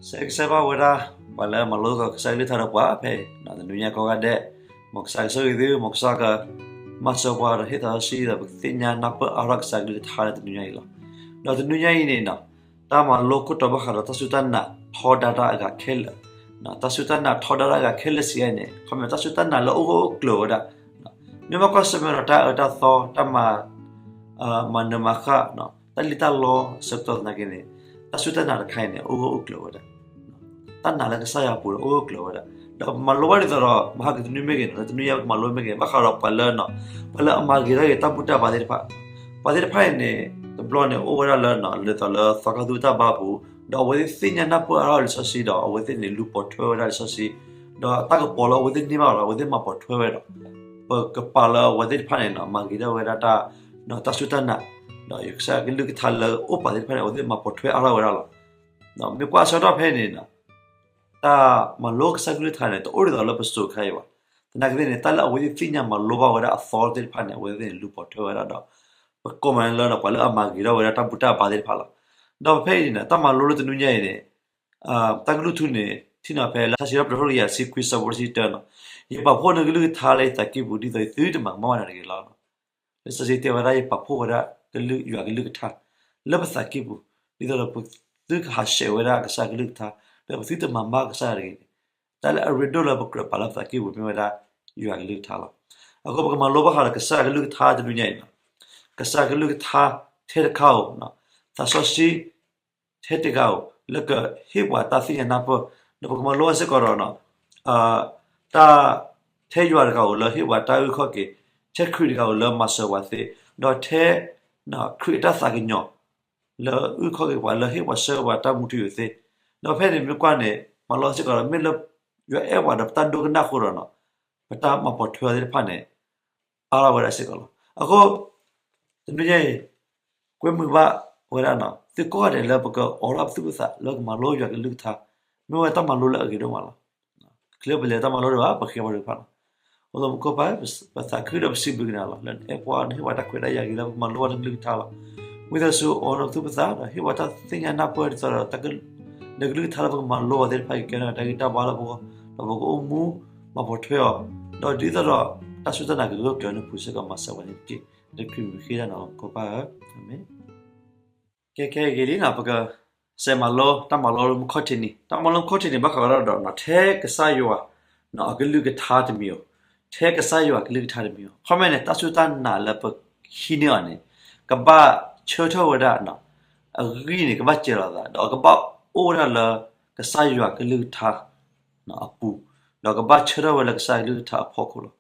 ဆၢဂ့ၤဆၢဝါဝဲဒၣ် ပှၤလၢမၤလိသကိးကစၢ်ကလုၢ်ကထါဒီးပှၤဖဲအံၤ တနွံညါကိးဂၤဒဲး, မ်ကစၢ်ကဆိၣ်ဂ့ၤသု, မ်ကစၢ်ကမၤစၢၤပှၤဒီးဟ့ၣ်သးစီဆှံဒီး ပကသ့ၣ်ညါနၢ်ပၢၢ်အါထီၣ်ကစၢ်ကလုၢ်ကထါလၢတနွံညါအံၤလီၤ. ဒီးတနွံညါအံၤန့ၣ် တၢ်မၤလိခိၣ်တီဘၣ်ဃးဒီးတၢ်စူၢ်တၢ်နာ်ထီဒါတၢ်အဂၤခဲလၢာ်, တၢ်စူၢ်တၢ်နာ်ထီဒါတၢ်အဂၤခဲလၢာ်စံးအါန့ၣ် ခီမ့ၢ်တၢ်စူၢ်တၢ်နာ်လၢအအိၣ်ဂၢၢ်အိၣ်ကျၢၤဝဲဒၣ်, မ့ၢ်ဘၣ်ကွၢ်ဆၢၣ်မဲာ်ဒီးတၢ်အၢတၢ်သီ တၢ်မၤ မၤနၢၤမၤဃၣ် တၢ်လံၣ်တၢ်လီဆၢကတီၢ်သနာ်က့န့ၣ် တၢ်စူၢ်တၢ်နာ်တခါအံၤန့ၣ် အိၣ်ဂၢၢ်အိၣ်ကျၢၤဝဲဒၣ်, တၢ်နာ်လၢကစၢ်ယွၤအပူၤန့ၣ် အိၣ်ဂၢၢ်ကျၢၤဝဲဒၣ်. ဒီးပမၤလိဘၣ်ဒ်သိးဒီး မဟါကတနွံမ့ၢ်ဂ့ၤန့ၣ် လၢတနွံညါပကမၤလိမ့ၢ်ဂ့ၤ ဘၣ်ဃးဒီးပှၤလၢ ပှၤလၢအမၤဂ့ၤထီၣ်က့ၤတၢ်ဘူၣ်တၢ်ဘါသ့ၣ်တဖၣ်, ပှၤသ့ၣ်တဖၣ်အံၤန့ၣ် တဘျီန့ၣ်အိၣ်ဝဲဒၣ်လၢ ဒ်သိးလၢသီခါသူတၢ်ဘါပူၤ, ဒီးအဝဲသ့ၣ်သ့ၣ်ညါနၢ်ပၢၢ်အါထီၣ်လံာ်စီဆှံဒီး အဝဲသ့ၣ်န့ၣ်လူၤပိာ်ထွဲဝဲဒၣ်လံာ်စီဆှံ, ဒီးတၢ်ကပီၤလၢအဝဲသ့ၣ်န့ၢ်ဘၣ်ဒီး အဝဲသ့ၣ်မၤပိာ်ထွဲဝဲဒီး ပကပာ်လၢအဝဲသ့ၣ်တဖၣ်န့ၣ် မၤဂ့ၤထီၣ်ဝဲဒၣ်တၢ် တၢ်စူၢ်တၢ်နာ်, ဒီးကစၢ်ကလုၢ်ကထါလၢအအိၣ်ပာ်သ့ၣ်တဖၣ်န့ၣ် အဝဲသ့ၣ်မၤပိာ်ထွဲအါထီၣ်ဝဲဒၣ်လီၤ. မ့ၢ်ကွၢ်ဆၢကတီၢ်ဖဲန့ၣ် တၢ်မၤလိကစၢ်ကလုၢ်ကထါန့ၣ် တအိၣ်ဒ်သိးလၢပစိၤခါအံၤဘၣ်. သနာ်က့န့ၣ် တၢ်လၢအဝဲသ့ၣ်သ့ၣ်ညါမၤလိဘၣ်ဝဲဒၣ်အသီသ့ၣ်တဖၣ်န့ၣ် အဝဲသ့ၣ်န့ၣ်လူၤပိာ်ထွဲဝဲဒၣ်ဒီး ပကိးမးလၢ ပှၤလၢအမၤဂ့ၤထီၣ်ဝဲဒၣ်တၢ်ဘူၣ်တၢ်ဘါသ့ၣ်တဖၣ်လီၤ. ဒီးဖဲအံၤန့ၣ် တၢ်မၤလိလၢတနွံညါအံၤန့ၣ် တၢ်ကလုၢ်ထူန့ၣ် ထံၣ်န့ၢ်ဖဲလၢ ထါစံးထီၣ်ပတြၢၤ တကယၤတဆံခွံ ဆၢဖိတဆံတၢနီၤ, ယပာ်ဖှိၣ်နကလုၢ်ကထါလၢယသးကံၢ်ပူၤ ဒ်သိးသုတမၤကမၣ်ဘၣ်နၤတဂ့ၤလီၤ. လံာ်စီဆှံတဲဝဲဒၣ် ယပာ်ဖှိၣ်ဝဲဒၣ်ကလုၢ် ယွၤကလုၢ်ကထါ လၢပသးကံၢ်ပူၤ ဒ်သိးဒီးပသုကဟးဆှဲးဝဲဒၣ် ကစၢ်ကလုၢ်ကထါ ဒီးပသုတမၤကမၣ်ကစၢ်ယွၤတဂ့ၤန့ၣ်, တၢ်လၢအရ့ဒိၣ်လၢပကြၢးပာ်လၢပသးကံၢ်ပူၤမ့ၢ်ဝဲဒၣ် ယွၤကလုၢ်ကထါလီၤ. အဃိပကမၤလိဘၣ်ဃးဒီးကစၢ်ကလုၢ်ကထါတနွံညါအံၤလီၤ. ကစၢ်ကလုၢ်ကထါထဲတခါဧိၤ, သးစီဆှံ ထဲတဂၤဧိၤ လၢကဟ့ၣ်ပှၤတၢ်သ့ၣ်ညါနၢ်ပၢၢ်, ဒီးပကမၤလိဘၣ်စ့ၢ်ကီးဒီး တၢ် ထဲယွၤတဂၤဧိၤလၢဟ့ၣ်ပှၤတၢ်အုၣ်ခီၣ်က့ၤ, ထဲခရံာ်တဂၤဧိၤလၢမၤစၢၤပှၤသ့, ဒီးထဲ ခရံာ်အတၢ်သးကညီၤ လၢအုၣ်ခီၣ်က့ၤပှၤ လၢဟ့ၣ်ပှၤဆှၢပှၤတၢ်မူထူယိာ်သ့, ဒီးဖဲန့ၣ်မ့ၢ်ကွၢ်န့ၣ် မၤလိစ့ၢ်ကီးဒီး မ့ၢ်လၢယွၤအဲၣ်ပှၤဒီးပတၢ်ဒိကနၣ်အဃိဒီး ပတၢ်မၤပိာ်ထွဲသ့ၣ်တဖၣ်န့ၣ် အါထီၣ်ဝဲဒၣ်စ့ၢ်ကီးလီၤ. အဃိ တနွံညါအံၤ ကွဲမုာ်ဘၣ်ဝဲဒၣ် သုကိးဂၤဒဲးလၢပကအိးထီၣ်ပသူၣ်ပသးလၢကမၤလိယွၤကလုၢ်ကထါ, မ့ၢ်ဝဲတၢ်မၤလိလၢအဂ့ၤဒိၣ်မးလီၤ. တချုးပလဲၤတၢ်မၤလိဒံးဘၣ် ပဃ့ပှၤတကဖၣ်လီၤ. အိၣ်လၢမူခိၣ်ပၢ် ပသးခုဒီးပစံးဘျုးက့ၤနၤလီၤ လၢနအဲၣ်ပှၤ နဟ့ၣ်ပှၤတၢ်ခွဲးတၢ်ယာ်ဂ့ၤလၢပကမၤလိဘၣ်နကလုၢ်ကထါလီၤ. ဝံသးစူၤအိးထီၣ်ပသူၣ်ပသးဒီးဟ့ၣ်ပှၤတၢ်သ့ၣ်ညါနၢ်ပၢၢ်ဒ်သိးဒီး နကလုၢ်ကထါလၢပကမၤလိအီၤသ့ၣ်တဖၣ် ကကဲထီၣ်တၢ်ဂံၢ်တၢ်ဘါလၢပဂီၢ်, ဒီးပကအိၣ်မူမၤပိာ်ထွဲအီၤ, ဒီးဒ်သိးဒီး တၢ်စူၢ်တၢ်နာ်ကဂၢၢ်ကျၢၤနပူၤစ့ၢ်ကီး မၤစၢၤပှၤန့ၣ်တက့ၢ်. လၢခရံာ်မံၤဃ့တၢ်န့ၣ်လီၤ မူခိၣ်ပၢ်ဧၢ, အၤမ့ၣ်. ကဲ ခဲအံၤဂ့ၤလံနီၤ ပကစးမၤလိ တၢ်မၤလိလၢမူခိၣ်ထံးနံၤ, တၢ်မၤလိလၢမူခိၣ်ထံးနံၤ ဘၣ်ဃးဝဲဒၣ်ဒီး ထဲကစၢ်ယွၤအကလုၢ်ကထါတမံၤဧိၤ, ထဲကစၢ်ယွၤအကလုၢ်ကထါတမံၤဧိၤ, ခီမ့ၢ်န့ၣ် တၢ်စူၢ်တၢ်နာ်လၢပဟံးန့ၢ်အီၤန့ၣ် ကဘၣ်ဆၢထၢၣ်ဝဲဒၣ် အဂံၢ်န့ၣ် ကဘၣ်စဲၤလီၤသး ဒီးကဘၣ်အိၣ်ဝဲဒၣ်လၢကစၢ်ယွၤကလုၢ်ကထါအပူၤ, ဒီးကဘၣ်ဆၢထၢၣ်ဝဲလၢကစၢ်ယွၤကလုၢ်ကထါအဖီခိၣ်လီၤ.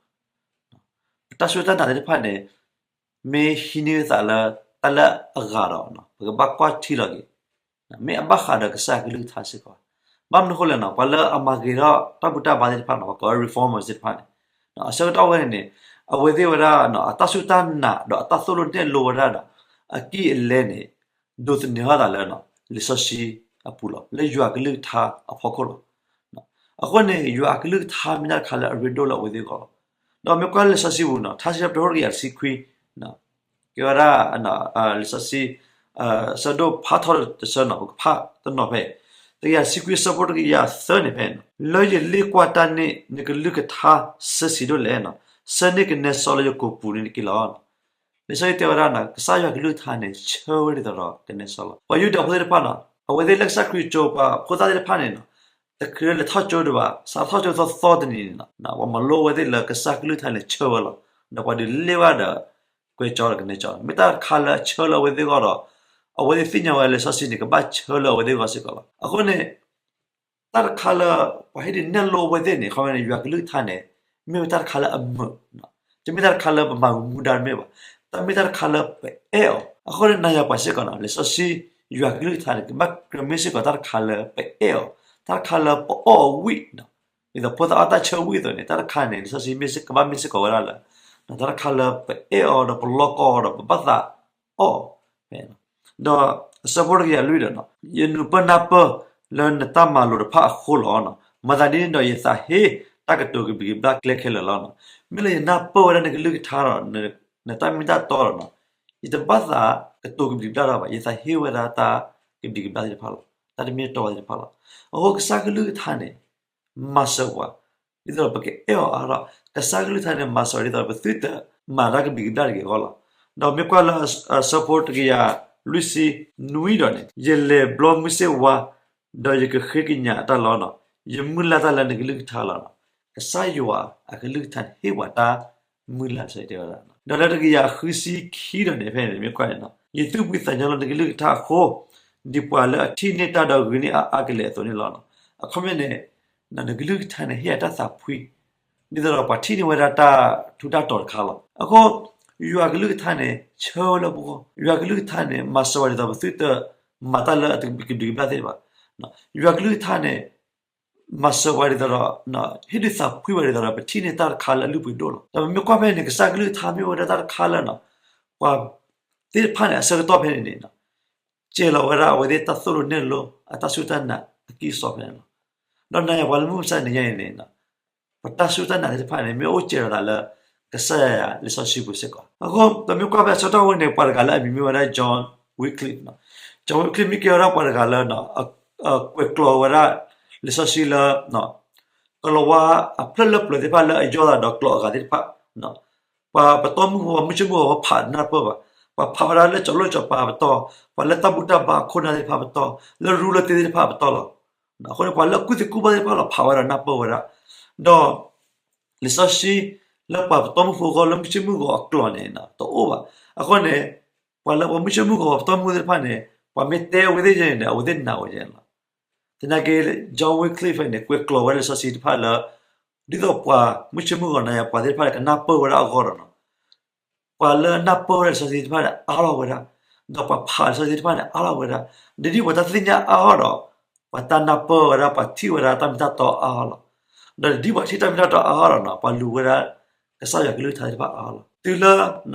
ပတၢ်စူၢ်တၢ်နာ်သ့ၣ်တဖၣ်န့ၣ် မ့ၢ်ဟံးန့ၢ်သးလၢတၢ်လၢအဂၤဒီး ပကဘၣ်ကွၢ်ထံလီၤက့ၤ မ့ၢ်အဘၣ်ဃးဒီးကစၢ်ယွၤကလုၢ်ကထါစ့ၢ်ကီးဧါ. ဘၣ်မနုၤအဃိလဲၣ်နီၤ ပှၤလၢအမၤဂ့ၤထီၣ်တၢ်ဘူၣ်တၢ်ဘါသ့ၣ်တဖၣ်နီၤ ပှၤကိးဝဲ reformers သ့ၣ်တဖၣ်န့ၣ် အဆၢကတီၢ်ဝဲန့ၣ်န့ၣ် အဝဲသ့ၣ်ဝဲဒၣ် အတၢ်စူၢ်တၢ်နာ်ဒီးအတၢ်သိၣ်လိနဲၣ်လိဝဲဒၣ်ဒီး အကံၢ်အလဲန့ၣ် ဒိးသန့ၤထီၣ်သးလၢ လံာ်စီဆှံအပူၤလီၤ လၢယွၤကလုၢ်ကထါအဖီခိၣ်လီၤ. အဃိန့ၣ် ယွၤအကလုၢ်ကထါမ့ၢ်တၢ်တခါလၢအရ့ဒိၣ်လၢအဝဲသ့ၣ်အဂီၢ်လီၤ. ဒီးမ့ၢ်ကွၢ်လၢလံာ်စီဆှံပူၤနီၤ ထါစံးထီၣ်ပတြၢၤ တကယၤတဆံခွံ ကဲဝဲဒၣ် လံာ်စီဆှံ ဆၢဒိၣ်ဖးထီတဆၢနီၤ ပကဖးတနီၤဖဲ တကယၤတဆံခွံ ဆၢဖိတကယၤသၢန့ၣ်ဖဲ လၢယလ့ၣ်ကွၢ်တၢ်န့ၣ် နကလုၢ်ကထါဆၢဆံးဒိၣ်လဲၣ်နီၤ ဆၢန့ၢ်ကနဲစီလၢယကိာ်ပူၤန့ၣ်တက့ၢ်လီၤ. လံာ်စီဆှံတဲဝဲဒၣ်နီၤ ကစၢ်ယွၤကလုၢ်ကထါန့ၣ် ဆၢဝဲဒ်သိးဒီးကနဲစီလီၤ. ပှၤယူဒၤဖိသ့ၣ်တဖၣ်နီၤ အဝဲသ့ၣ်လၢကစၢ်ခရံာ်ကၠိပှၤဖိသၣ်သ့ၣ်တဖၣ်န့ၣ်နီၤ တချုးလဲၤထီၣ်ကၠိဒံးဘၣ် စးထီၣ်ကၠိသီသီတနံၤန့ၣ်နီၤ ပှၤမၤလိအဝဲသ့ၣ်လၢကစၢ်ကလုၢ်ကထါန့ၣ်ဆၢဝဲလီၤ. ဒီးပှၤဒုးလ့ၣ်ဝဲဒီး ကွဲးကၠီဒီးကနဲကၠီ မ့ၢ်တၢ်တခါလၢအဆၢလၢအဝဲသ့ၣ်အဂီၢ်ဒီး အဝဲသ့ၣ်သ့ၣ်ညါဝဲလံာ်စီဆှံန့ၣ် ကဘၣ်ဆၢလၢအဝဲသ့ၣ်အဂီၢ်စ့ၢ်ကီးလီၤ. အဃိန့ၣ် တၢ်တခါလၢ ပှၤဟ့ၣ်ဒုးနဲၣ်လိအဝဲသ့ၣ်န့ၣ် ခီမ့ၢ်န့ၣ် ယွၤကလုၢ်ကထါန့ၣ် မ့ၢ်ဝဲတၢ်တခါလၢအမုာ် တမ့ၢ်တၢ်တခါလၢပမၤဂ့ၤမူဒါတမ့ၢ်ဘၣ်. တၢ်မ့ၢ်တၢ်တခါလၢပအဲၣ်အီၤ အဃိန့ၣ် နၤယၤပှၤစ့ၢ်ကီးနီၤ လံာ်စီဆှံ ယွၤကလုၢ်ကထါန့ၣ် ကဘၣ်ကြၢးမ့ၢ်စ့ၢ်ကီးတၢ်တခါလၢပအဲၣ်အီၤ တၢ်တခါလၢပအီၣ်အီၤဝံၣ် ဒ်သိးဖိသၣ်အီၣ်တၢ်ဆၢဝံၣ်အသိးန့ၣ် တၢ်တခါန့ၣ် လံာ်စီဆှံမ့ၢ်ကဘၣ်မ့ၢ်စ့ၢ်ကီးဝဲဒၣ်လၢ တၢ်တခါလၢပအဲၣ်အီၤဒီးပလီၢ်ကီၢ်အီၤဒီး ပဘၣ်သးအီၣ်ဖဲ ဒီးအဆၢဖိတကယၤလွံၢ်ဒီး ယနၢ်ပၢၢ်နၢ်ပၢၢ်လၢနတၢ်မၤလိာ်တဖၣ်အဃိလီၤ. မၤသးဒ်န့ၣ်ဒီး ယသးဟ့တၢ်ကတိၤကဘျံးကဘျၣ်ကျဲခဲလၢာ်လီၤ. မ့ၢ်လၢယနၢ်ပၢၢ်ဝဲဒၣ်နကလုၢ်ကထါဒီး နတၢ်မ့ၢ်တၢ်တီဒီး ယတဘၣ်သးကတိၤကဘျံးကဘျၣ်တၢ်ဘၣ်, ယသးဟ့ဝဲဒၣ်တၢ်ကဘျံးကဘျၣ်သ့ၣ်တဖၣ်လီၤ. တၢ်တမ့ၢ်တတီသ့ၣ်တဖၣ်လီၤ. အဃိကစၢ်ကလုၢ်ကထါန့ၣ် မၤစၢၤပှၤ ဒ်သိးဒီးပကအဲၣ်အီၤအါထီၣ်, ကစၢ်ကလုၢ်ကထါန့ၣ် မၤစၢၤပှၤဒ်သိးဒီးပသုတမၤတၢ်ကဘျံးကဘျၣ်တဂ့ၤအဂီၢ်လီၤ. ဒီးမ့ၢ်ကွၢ်လၢအဆၢဖိတကယၤလွံၢ်ဆံနွံဒီးန့ၣ်, ယလဲၤဘျီမုၢ်စ့ၢ်ဝါ, ဒီးယကဃ့ကညးတၢ်လီၤနီၤ, ယမုၢ်လၢ်တၢ်လၢနကလုၢ်ကထါလီၤနီၤ. ကစၢ်ယွၤအကလုၢ်ကထါန့ၣ် ဟ့ၣ်ပှၤတၢ်မုၢ်လၢ် တဲဝဲဒၣ်. ဒီးလၢတကယၤဃုဆံခံဒီးန့ၣ် ဖဲန့ၣ်မ့ၢ်ကွၢ်န့ၣ်နီၤ, ယသူၣ်ဖှံသးညီလၢနကလုၢ်ကထါအဃိ, ဒ်ပှၤလၢအထံၣ်န့ၢ်တၢ်ဒီးဂ့ၤန့ၢ်အါအါကလဲာ်အသိးန့ၣ်လီၤ. အခီပညီန့ၣ် နကလုၢ်ကထါန့ၣ် ဟ့ၣ်အတၢ်သးဖှံ ဒ်သိးဒီးပှၤထံၣ်န့ၢ်ဝဲဒၣ်တၢ်ထူးတၢ်တီၤတခါလီၤ. အဃိ ယွၤကလုၢ်ကထါန့ၣ် ဆၢဝဲလၢပဂီၢ်, ယွၤကလုၢ်ကထါန့ၣ် မၤစၢၤဝဲဒ်သိးပသုတမၤတၢ်လၢအကဘျံးကဘျၣ်သ့ၣ်တဖၣ်, ယွၤကလုၢ်ကထါန့ၣ် မၤစၢၤပှၤဒ်သိးဒီး ဟ့ၣ်ဒုးသးဖှံဝဲဒ်သိးဒီး ပထံၣ်န့ၢ်တၢ်တခါလၢအလုၢ်ပှ့ၤဒိၣ်လီၤ. ဒီးပမ့ၢ်ကွၢ်ဖဲန့ၣ် ကစၢ်ကလုၢ်ကထါမ့ၢ်ဝဲဒၣ်တၢ်တခါလၢနီၤ, ပှၤသ့ၣ်တဖၣ်န့ၣ် အဆၢကတီၢ်ဖဲန့ၣ်န့ၣ် စဲၤလီၤဝဲဒၣ်အဝဲသ့ၣ်တၢ်သိၣ်လိနဲၣ်လိ အတၢ်စူၢ်တၢ်နာ်အကံၢ်အစီဖဲန့ၣ်လီၤ. ဒီးနၤယၤပှၤလၢမုၢ်မဆါတနံၤညါအံၤန့ၣ် ပတၢ်စူၢ်တၢ်နာ်သ့ၣ်တဖၣ်န့ၣ် မ့ၢ်အိၣ်စဲၤလီၤသးလၢ ကစၢ်ယွၤလံာ်စီဆှံပူၤစ့ၢ်ကီး. အဃိ ပမ့ၢ်ကွၢ်ဖဲအဆၢကတီၢ်ဝဲန့ၣ် ပှၤတဂၤလၢအမံၤမ့ၢ်ဝဲဒၣ် John Wycliffe နီၤ. John Wycliffe မ့ၢ်ကဲဝဲဒၣ်ပှၤတဂၤလၢ ကွဲးကျိးဝဲဒၣ် လံာ်စီဆှံလၢ ကလီၤဝါအဖျၢၣ်လၢပျၢၤသ့ၣ်တဖၣ်လၢအယီၢ်သးဒီးကျိးအဂၤသ့ၣ်တဖၣ်, ပှၤပတီၢ်မုၢ်ဖိ ပှၤမုၢ်ဆ့ၣ်မုၢ်ဂီၤ ပှၤဖးနၢ်ပၢၢ်ဘၣ်, ပှၤဖးဝဲဒၣ်လၢကၠီၤလိၣ်ကၠီၤပၤပတီၢ်, ပှၤလၢတၢ်ဘူၣ်တၢ်ဘါအခိၣ်အနၢ်သ့ၣ်တဖၣ်ပတီၢ်, လၢရူလၢသ့သ့ၣ်တဖၣ်ပတီၢ်လီၤ. အဃိန့ၣ် ပှၤလၢအကူၣ်သ့ကူၣ်ဘၣ်သ့ၣ်တဖၣ်လီၤ ဖးဝဲဒီးနၢ်ပၢၢ်ဝဲဒၣ်, ဒီး လံာ်စီဆှံ လၢပှၤပတီၢ်မုၢ်ဖိအဂီၢ် လၢမုၢ်ဆ့ၣ်မုၢ်ဂီၤအကျိာ်န့ၣ် တအိၣ်ဘၣ်. အဃိန့ၣ် ပှၤလၢပှၤမုၢ်ဆ့ၣ်မုၢ်ဂီၤ ပှၤပတီၢ်မုၢ်ဖိသ့ၣ်တဖၣ်န့ၣ် ပှၤမ့ၢ်တဲအဝဲသ့ၣ်ယဲန့ၣ် အဝဲသ့ၣ်နာ်ဝဲယဲလီၤ. သနာ်က့ John Wycliffe န့ၣ် ကွဲးကျိးဝဲလံာ်စီဆှံတဖၣ်လၢ ဒ်သိးပှၤမုၢ်ဆ့ၣ်မုၢ်ဂီၤနၤယၤပှၤသ့ၣ်တဖၣ်န့ၣ် ကနၢ်ပၢၢ်ဝဲဒၣ်အဂီၢ်ဒီးနီၤ ပှၤလၢနၢ်ပၢၢ်ဝဲဒၣ်လံာ်စီဆှံသ့ၣ်တဖၣ်န့ၣ် အါထီၣ်ဝဲဒၣ်, ဒီးပှၤဖးလံာ်စီဆှံသ့ၣ်တဖၣ်န့ၣ် အါထီၣ်ဝဲဒၣ်, ဒီးဒ်ပှၤတၢ်သ့ၣ်ညါအါထီၣ်ဒီး ပှၤတၢ်နၢ်ပၢၢ်ဝဲဒၣ် ပှၤထံၣ်ဝဲဒၣ်တၢ်မ့ၢ်တၢ်တီအါထီၣ်လီၤ. ဒီးဒ်ပှၤထံၣ်တၢ်မ့ၢ်တၢ်တီအါထီၣ်ဒီးနီၤ ပှၤလူၤဝဲဒၣ် ကစၢ်ယွၤကလုၢ်ကထါသ့ၣ်တဖၣ်အါထီၣ်လီၤ. တုၤလၢ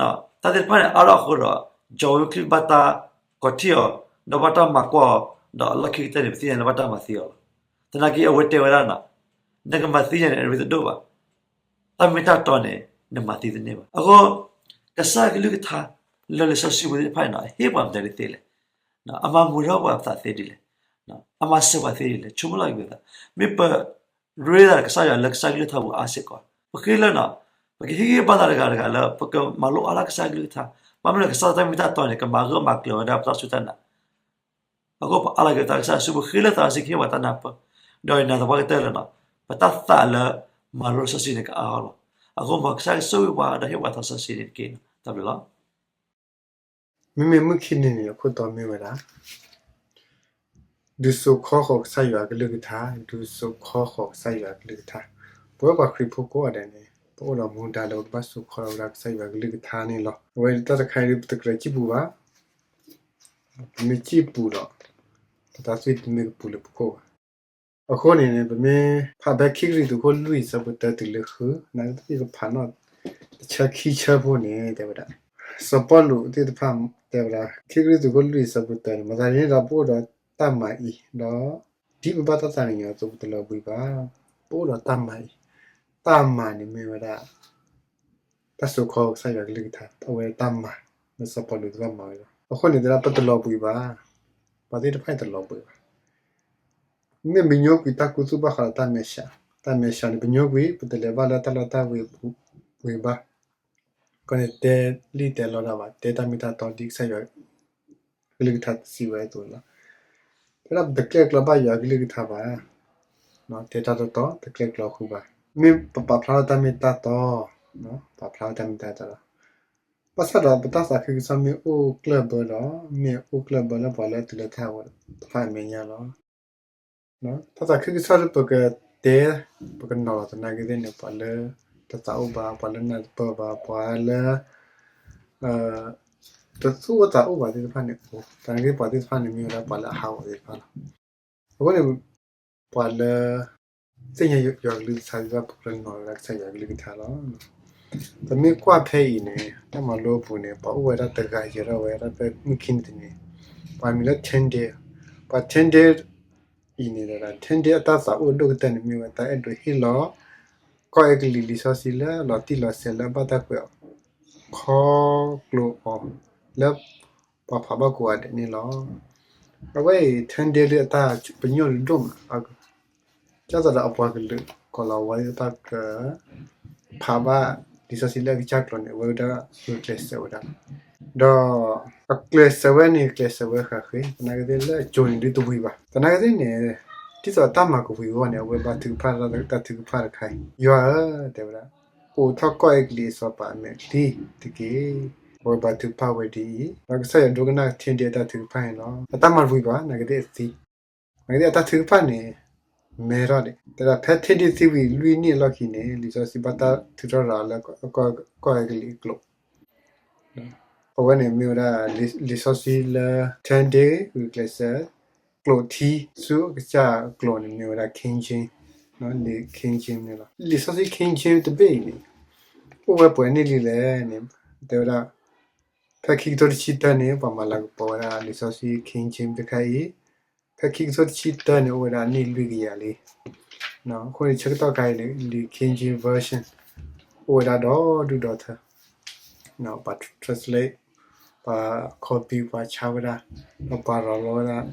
တၢ်သ့ၣ်တဖၣ်န့ၣ် အါထီၣ်အဃိဒီး John Wycliffe ဘၣ်တၢ်ကိးထံၣ်အီၤ, ဒီးဘၣ်တၢ်မၤကွၢ်အီၤ, ဒီးအလီၢ်ခံကတၢၢ်န့ၣ် ပသ့ၣ်ညါလၢဘၣ်တၢ်မၤသံအီၤလီၤ. သနာ်က့အဝဲတဲဝဲဒၣ်နီၤ နကမၤသံယဲန့ၣ် အရ့တဒိၣ်ဘၣ်. တၢ်မ့ၢ်တၢ်တီန့ၣ် နမၤသံတန့ၢ်ဘၣ်. အဃိ ကစၢ်ကလုၢ်ကထါ လၢလံာ်စီဆှံပူၤသ့ၣ်တဖၣ်န့ၣ်နီၤ ဟ့ၣ်ပှၤမတၤဒ်သ့လဲၣ်. အမၤမုာ်ထီၣ်ပှၤသးသ့ဒ်လဲၣ်. အမၤစၢၤပှၤသ့ဒ်လဲၣ်. ဆိကမိၣ်လီၤက့ၤပသး, မ့ၢ်ပရ့သးကစၢ်ယွၤလၢကစၢ်ကလုၢ်ကထါပူၤအါစ့ၢ်ကီး, ပဃ့လၢနီၤ ပကဟ့ၣ်ဂံၢ်ဘါသးတဂၤတဂၤလၢ ပကမၤလိအါထီၣ်ကစၢ်ကလုၢ်ကထါ, ဘၣ်မနုၤလဲၣ် ကစၢ်တၢ်မ့ၢ်တၢ်တီန့ၣ် ကမၤဂၢၢ်မၤကျၢၤဝဲဒၣ်ပတၢ်စူၢ်တၢ်နာ် အဃိပအါလီၤက့ၤပသးကစၢ်ယွၤစုပူၤ ဃ့လၢသးစီဆှံကဟ့ၣ်ပှၤတၢ်နၢ်ပၢၢ်, ဒီးနၤသပှၢ်ကတၢၢ်လၢနီၤ ပတၢ်သးလၢမၤလိလံာ်စီဆှံန့ၣ်ကအါအါလီၤ. အဃိမ်ကစၢ်ယွၤကဆိၣ်ဂ့ၤပှၤဒီးဟ့ၣ်ပှၤသးစီဆှံန့ၣ်တက့ၢ်. တၢ်ဘျုးလီၤ. မ့မ့ၢ်မုၢ်ခံနံၤန့ၣ် အခိၣ်တီမ့ၢ်ဝဲဒၣ် ဒုးစိာ်ခီဃီၤကစၢ်ယွၤအကလုၢ်ကထါ, ဒုးစိာ်ခီဃီၤကစၢ်ယွၤအကလုၢ်ကထါ. ပဝဲပှၤခရံာ်ဖိကိးဂၤဒဲးန့ၣ် ပအိၣ်ဒီးမူဒါလၢပကဘၣ်စိာ်ခီလီၤဝဲဒၣ်ကစၢ်ယွၤအကလုၢ်ကထါန့ၣ်လီၤ. အဝဲတၢ်တခါအံၤဒ်ပတကြၢးစံၣ်ပူၤဘၣ်, ပမ့ၢ်စံၣ်ပူၤဒီး တၢ်သွံၣ်တမ့ၢ်ကပူၤလၢပခိၣ်ဘၣ်. အဃိန့ၣ် ပမ့ၢ်ဖးဖဲခံကရံၣ်သူးခိၣ်လွံၢ်အဆၢဖိတၢတုၤလၢဃု, နာ်က့သ့ၣ်ကဖးနီၣ်တဆၢခံဆၢဖိန့ၣ် တဲဝဲဒၣ်, စီၤပီလူးသ့ၣ်တဖၣ်တဲဝဲဒၣ် ခံကရံၣ်သူးခိၣ်လွံၢ်အဆၢဖိတၢန့ၣ် မၤသးဒ်န့ၣ်ဒီးပအိၣ်ဒီးတၢ်မၤအံၤ, ဒီးဒ်ပဘၣ်တၢ်သးကညီၤအသိး ပတလီၤဘှံးဘၣ်, ပအိၣ်ဒီးတၢ်မၤအံၤ, တၢ်မၤန့ၣ်မ့ၢ်ဝဲဒၣ် တၢ်စိာ်ခီကစၢ်ယွၤကလုၢ်ကထါ အဝဲတၢ်မၤ လၢစီၤပီလူးသ့ၣ်တဖၣ်မၤဝဲလီၤ. အဃိန့ၣ် သရၣ်ပတလီၤဘှံးဘၣ်, ပှၤသ့ၣ်တဖၣ်န့ၣ်တလီၤဘှံးဘၣ်. မ့ၢ်ပညိကွံာ်တၢ်ကူသိၣ်ဘၣ်ဃးဒီးတၢ်မဲာ်ဆှး, တၢ်မဲာ်ဆှးန့ၣ် ပညိကွံာ် ပတလဲၤဘၣ်လၢတၢ်လီတၢ်ဝ့ၤဘၣ်. ကီန့ၣ်တဲလံၣ်တဲလီတၢ်ဘၣ်, တဲတၢ်မ့ၢ်တၢ်တီဒ်ကစၢ်ယွၤကလုၢ်ကထါစံးဝဲအသိးန့ၣ်လီၤ. တဲဒၣ်ပတကျဲၣ်ကျီဘၣ်ယွၤကလုၢ်ကထါဘၣ်, တဲတၢ်တတီ တကျဲၣ်ကျီဃုာ်ဘၣ်. မ့ၢ်ပပာ်ဖျါထီၣ်တၢ်မ့ၢ်တၢ်တီ, ပာ်ဖျါထီၣ်တၢ်မ့ၢ်တၢ်တီလီၤ. ဘၣ်ဆၣ်ဒီးပတၢ်သးခုကစီၣ်မ့ၢ်အိၣ်ကျၢၢ်ဘၢဒီး မ့ၢ်အိၣ်ကျၢၢ်ဘၢလၢပှၤလၢအတုၤလၢတၢ်ဟးဂီၤတဖၣ်အမဲာ်ညါလီၤ. တၢ်သးခုကစီၣ်လၢပကတဲ ပကနီၤလီၤသနာ်က့သ့ၣ်န့ၣ် ပှၤလၢတသးအိၣ်ဘၣ်, ပှၤလၢနၢ်တပၢၢ်ဘၣ်, ပှၤလၢ တသူၣ်အိၣ်သးအိၣ်ဘၣ်သ့ၣ်တဖၣ်န့ၣ်အိၣ်, သနာ်က့ပှၤသ့ၣ်တဖၣ်န့ၣ် မ့ၢ်ဝဲဒၣ်ပှၤလၢအဟးဂီၤသ့ၣ်တဖၣ်လီၤ. အဃိန့ၣ် ပှၤလၢ သ့ၣ်ညါယွၤကလုၢ်ကထါသ့ၣ်တဖၣ် ပကြၢးနီၤလီၤဝဲဒၣ်ကစၢ်ယွၤကလုၢ်ကထါလီၤ. ပမ့ၢ်ကွၢ်ဖဲအံၤန့ၣ် တၢ်မၤလိအပူၤန့ၣ် ပှၤအိၣ်ဝဲဒၣ်တဂၤယဲၤထီၣ်ဝဲဒၣ်ဖဲမုၢ်ခံနံၤတနံၤ, ပှၤမံၤလၢ Tyndale, ပှၤ Tyndale အံၤန့ၣ်ဒီး Tyndale အတၢ်သးအိၣ်ဒိၣ်ကတၢၢ်န့ၣ်မ့ၢ်ဝဲ တၢ်အဲၣ်ဒိးဟ့ၣ်လီၤ ကီၢ်အဲကလံးလံာ်စီဆှံလၢလီၤတံၢ်လီၤဆဲးလၢဘၣ်တၢ်ကွဲးခီဖျိအီၤ လၢပှၤဖးဘၣ်ကိးဂၤဒဲးန့ၣ်လီၤ. အဝဲအံၤ Tyndale ဒုးအတၢ်ပညိၣ်ဒုးဒိၣ်မး, ဒ်သိးဒီးအပှၤကလုာ် ကီၢ်လၤဝါသ့ၣ်တဖၣ်က ဖးဘၣ်လံာ်စီဆှံလၢအကစၢ်ကျိာ်န့ၣ် အဝဲဒၣ်ဂုာ်ကျဲးစၢးဝဲဒၣ်, ဒီးအကျဲးစၢးဝဲန့ၣ် ကျဲးစၢးဝဲဃၣ်ဃ့, သနာ်က့သ့ၣ်လၢအစိၤန့ၣ်ဒုးတဝံၤဘၣ်. သနာ်က့သ့ၣ်န့ၣ် ဒ်သိးအတၢ်မၤကဝံၤအဂီၢ်န့ၣ် အဝဲဘါထုကဖၣ်တၢ်ထုကဖၣ်တခါအံၤ, ယွၤဧၢ, တဲဝဲဒၣ်, အိးထီၣ်ကီၢ်အဲကလံးအစီၤပၤအမဲာ်ချံတက့ၢ်. အဝဲဘါထုကဖၣ်ဝဲဒ်အံၤ, ဒီးကစၢ်ယွၤဒိကနၣ် Tyndale အတၢ်ထုကဖၣ်န့ၣ်လီၤ. အတၢ်မၤတဝံၤဘၣ်, သနာ်က့သ့ၣ်အသံ သနာ်က့သ့ၣ်အတၢ်ထုကဖၣ်န့ၣ် မဲထီၣ်ဒံး. တဲဒၣ်ဖဲ Tyndale သံဝံၤလွံၢ်နံၣ်အလီၢ်ခံန့ၣ် လံာ်စီဆှံဘၣ်တၢ်ထုးထီၣ်ရၤလၢ ကီၢ်အဲကလံးအကျိာ်. အဝဲန့ၣ်မ့ၢ်ဝဲဒၣ် လံာ်စီဆှံလၢ Tyndale ဂုာ်ကျဲးစၢး ကျိာ်ထံဆူအကစၢ်အကျိာ်န့ၣ် မ့ၢ်ဝဲဒၣ် King James, လံာ် King James န့ၣ်လီၤ. လံာ်စီဆှံ King James တဘ့ၣ်အံၤန့ၣ် အိၣ်ဝဲပှဲၤနံၣ်လံလဲၣ်န့ၣ် တဲဝဲဒၣ် ဖဲခံကထိတဆံတၢန့ၣ် ပှၤမၤလၤကပီၤဝဲဒၣ်လံာ်စီဆှံ King James တခါအံၤ, ဖဲခံကထိတဆံတၢန့ၣ် အိၣ်ဝဲဒၣ်နံၣ်လွံၢ်ကယၤလံ. အဃိန့ၣ် ဆၢကတီၢ်ခါအံၤန့ၣ် လံာ် King James Version အိၣ်ဝဲဒၣ်ဒီဒူၣ်ဒီထၢ, ပှၤ translate, ပှၤ copy, ပှၤဆါဝဲဒၣ်, ဒီးပှၤရၤလီၤဝဲဒၣ်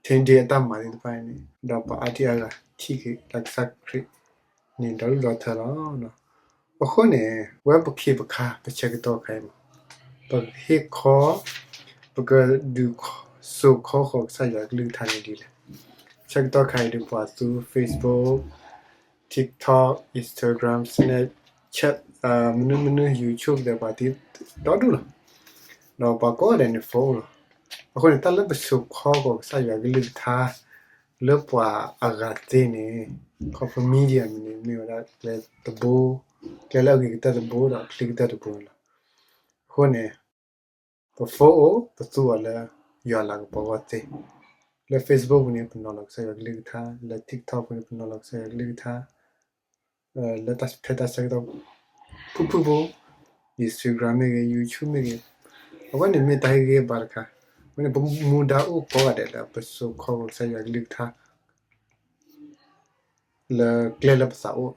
Tyndale အတၢ်မၤသ့ၣ်တဖၣ်န့ၣ် ဒီးပှၤအါထံအါဂၤထံၣ်က့ၤလၢကစၢ်ခရံာ်န့ၣ် ဒီဒူၣ်ဒီထၢလီၤ. အဃိန့ၣ် ဝဲပခ့ပခါ ပဆၢကတီၢ်ခါအံၤမး ပကဟ့ၣ်ခီ, ပကဒုးစိာ်ခီဃီၤကစၢ်ယွၤကလုၢ်ကထါန့ၣ်ဒ်လဲၣ်. ဆၢကတီၢ်ခါအံၤဒုးပှၤသူ Facebook, TikTok, Instagram, Snapchat, မနုၤမနုၤ YouTube ဒီးပှၤသံဒီဒူၣ်လီၤ. ဒီးပှၤကိးဂၤဒဲးန့ၣ် phone လီၤ. အဃိန့ၣ် တၢ်လၢပစိာ်ခီဃီၤကစၢ်ယွၤကလုၢ်ကထါ လၢပှၤအဂၤသ့န့ၣ် ခီဖျိ media န့ၣ် မ့ၢ်ဝဲဒၣ်ကျဲတဘိ, ကျဲလၢအဂ့ၤကတၢၢ်တဘိဒီးအချ့ကတၢၢ်တဘိန့ၣ်လီၤ. အဃိန့ၣ် ပ phone အိၣ် ပသူအီၤလၢ ယွၤလၤကပီၤအဂီၢ်သ့, လၢ Facebook ပူၤန့ၣ် ပနီၤလီၤကစၢ်ယွၤကလုၢ်ကထါ, လၢ TikTok ပူၤန့ၣ် ပနီၤလီၤကစၢ်ယွၤကလုၢ်ကထါ, လၢဖဲတၢ်ဆၢကတီၢ် ဖုၣ်ဖုၣ်ဖိ, Instagram မ့ၢ်ဂ့ၤ, YouTube မ့ၢ်ဂ့ၤ, အဝဲန့ၣ်မ့ၢ်တၢ်ဟ့ၣ်ဂံၢ်ဟ့ၣ်ဘါတခါ. အဝဲန့ၣ် ပမူဒါအိၣ်ကိးဂၤဒဲးလၢ ပစိာ်ခီဂီၤကစၢ်ယွၤကလုၢ်ကထါ လၢကျဲလၢပသးအိၣ်,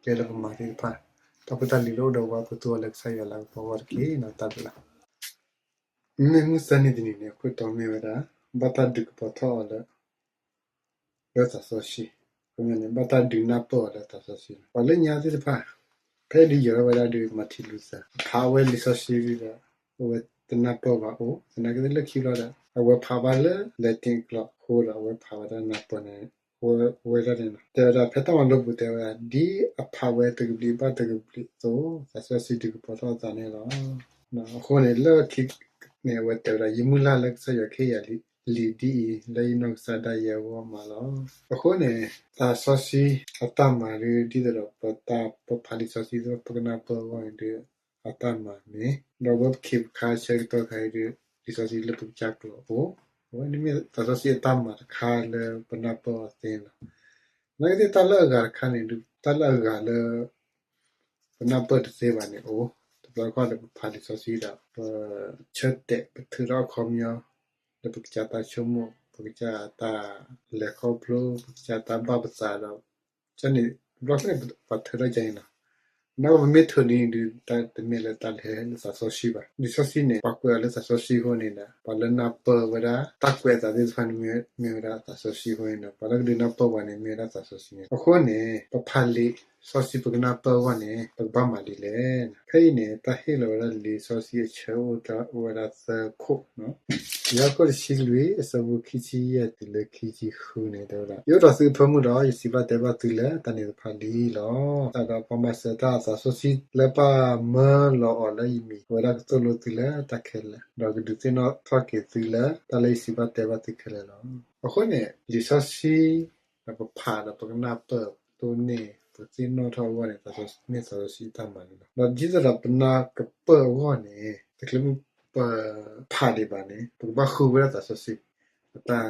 ကျဲလၢပမၤသ့ၣ်တဖၣ်, တၢ်ဖိတၢ်လံၤလၢအိၣ်ဒီးပှၤ ပသူအီၤလၢကစၢ်ယွၤလၤကပီၤအဂီၢ်တက့ၢ်. တၢ်ဘျုးလီၤ. မ့ၢ်မုၢ်သၢနံၤတနံၤန့ၣ် အခိၣ်တီမ့ၢ်ဝဲဒၣ် ဘၣ်တၢ်ဒုးကပီၤထီၣ်အီၤလၢ လၢသးစီဆှံ, ခီပညီန့ၣ် ဘၣ်တၢ်ဒုးနၢ်ပၢၢ်အီၤလၢသးစီဆှံလီၤ. ပှၤလၢညါသ့ၣ်တဖၣ် ဖဲဒုးယီၤထီၣ်ဝဲဒၣ်ဒီး Martin Luther ဖးဝဲလံာ်စီဆှံဒီး အဝဲတနၢ်ပၢၢ်ဘၣ်အိၣ်, သနာ်က့လၢခံဘျီဒီး အဝဲဖးဘၣ်လၢ Latin ကျိာ်အဃိဒီး အဝဲဖးဝဲဒၣ်နၢ်ပၢၢ်န့ၣ် ဝဲဒၣ်န့ၣ်လီၤ. တဲဝဲဒၣ် ဖဲတၢ်မၤလိပူၤတဲဝဲဒၣ် ဒ်အဖးဝဲတကဘျံးဘၣ်တကဘျံးအသိး သးစီဆှံဒုးကပီၤထီၣ်အသးန့ၣ်လီၤ. အဃိန့ၣ် လၢခံန့ၣ် အဝဲတဲဝဲဒၣ် ယမုၢ်လၢ်လၢကစၢ်ယွၤခ့ယၤလံာ်ဒ်အံၤ လၢယနီၢ်ကစၢ်ဒၣ်ယဲအဂီၢ်မးလီၤ. အဃိန့ၣ် သးစီဆှံအတၢ်မၤဒ် ဒ်သိးဒီးပတၢ်ပဖးလံာ်စီဆှံ ပကနၢ်ပၢၢ်အဂီၢ်န့ၣ်ဒီး အတၢ်မၤန့ၣ် ဒီးဝဲပခ့ပခါဆၢကတီၢ်ခါအံၤဒီး လံာ်စီဆှံလၢပကစၢ်ကျိာ်အအိၣ်, အဝဲန့ၣ်မ့ၢ်သးစီဆှံအတၢ်မၤတခါလၢပနၢ်ပၢၢ်အီၤသ့လီၤ. သနာ်က့သ့ၣ်တၢ်လၢအဂၤတခါန့ၣ် တၢ်လၢအဂၤလၢ ပနၢ်ပၢၢ်တသ့ဘၣ်န့ၣ်အိၣ်, တဘျီတခီၣ်ဒီးပဖးလံာ်စီဆှံဒီး ပဆၢတဲာ်ပထုးထီၣ်အခီပညီ လၢပကစၢ်တၢ်ဆိကမိၣ် ပကစၢ်တၢ်လဲၤခီဖျိ ပကစၢ်တၢ်ဘၣ်ပသးဒီး ကန့ၣ် တဘျီတခီၣ်န့ၣ် ပထုးထီၣ်ကန့ၣ်လီၤ. နာ်က့ပမ့ၢ်ထုးန့ၣ်ဒုး တၢ်တမ့ၢ်လၢတၢ်လဲၤလၢသးစီဆှံဘၣ်. လံာ်စီဆှံန့ၣ် ပှၤကွဲးအီၤလၢသးစီဆှံအဃိန့ၣ်ဒီး ပှၤလၢနၢ်ပၢၢ်ဝဲဒၣ် တၢ်ကွဲးအသးသ့ၣ်တဖၣ်န့ၣ် မ့ၢ်ဝဲဒၣ်သးစီဆှံအဃိန့ၣ်ဒီး ပှၤလၢကဒုးနၢ်ပၢၢ်ပှၤန့ၣ် မ့ၢ်ဝဲဒၣ်သးစီဆှံန့ၣ်. အဃိန့ၣ် ပဖးလံာ်စီဆှံပကနၢ်ပၢၢ်အဂီၢ်န့ၣ် ပကဘၣ်မၤဒ်လဲၣ်. ခဲအံၤန့ၣ် တၢ်ဟ့ၣ်လီၤဝဲဒၣ်လံာ်စီဆှံအဆၢအိၣ်တၢ်အိၣ်ဝဲဒၣ်သၢခိၣ်, ယိၤဟၣ်ခိၣ်တဆံလွံၢ် အဆၢဖိခံဆံယဲၢ်တုၤလၢခံဆံဃုန့ၣ် တဲဝဲဒၣ် ယအိၣ်ဒီးသုအဖၢမုၢ်ဒီး ယစံးဘၣ်တဲဘၣ်သုလၢတၢ်န့ၣ်တဖၣ်လံလီၤ. တၢ်ဒီးပှၤမၤစၢၤတၢ်သးစီဆှံလၢပၢ်မၢလီၤအီၤလၢယမံၤ အဝဲဒၣ်ကသိၣ်လိသုလၢတၢ်ခဲလၢာ် ဒီးကဒုးသ့ၣ်နီၣ်ထီၣ်က့ၤသုလၢတၢ်လၢယစံးဘၣ်တဲဘၣ်သုခဲလၢာ်လီၤ. အဃိန့ၣ် လံာ်စီဆှံ ဒီးပဖးဒီးပကနၢ်ပၢၢ် ပတိၢ်န့ၢ် ပသ့ၣ်နီၣ်ထီၣ်အဂီၢ်န့ၣ် မ့ၢ်သးစီဆှံအတၢ်မၤန့ၣ်လီၤ. ဒီးဒ်သိးဒီးပနၢ်ကပၢၢ်အဂီၢ်န့ၣ် တချုးမ့ၢ်ပဖးဒံးဘၣ်န့ၣ် ပကဘၣ်ဃုဝဲဒၣ်သးစီဆှံ အတၢ်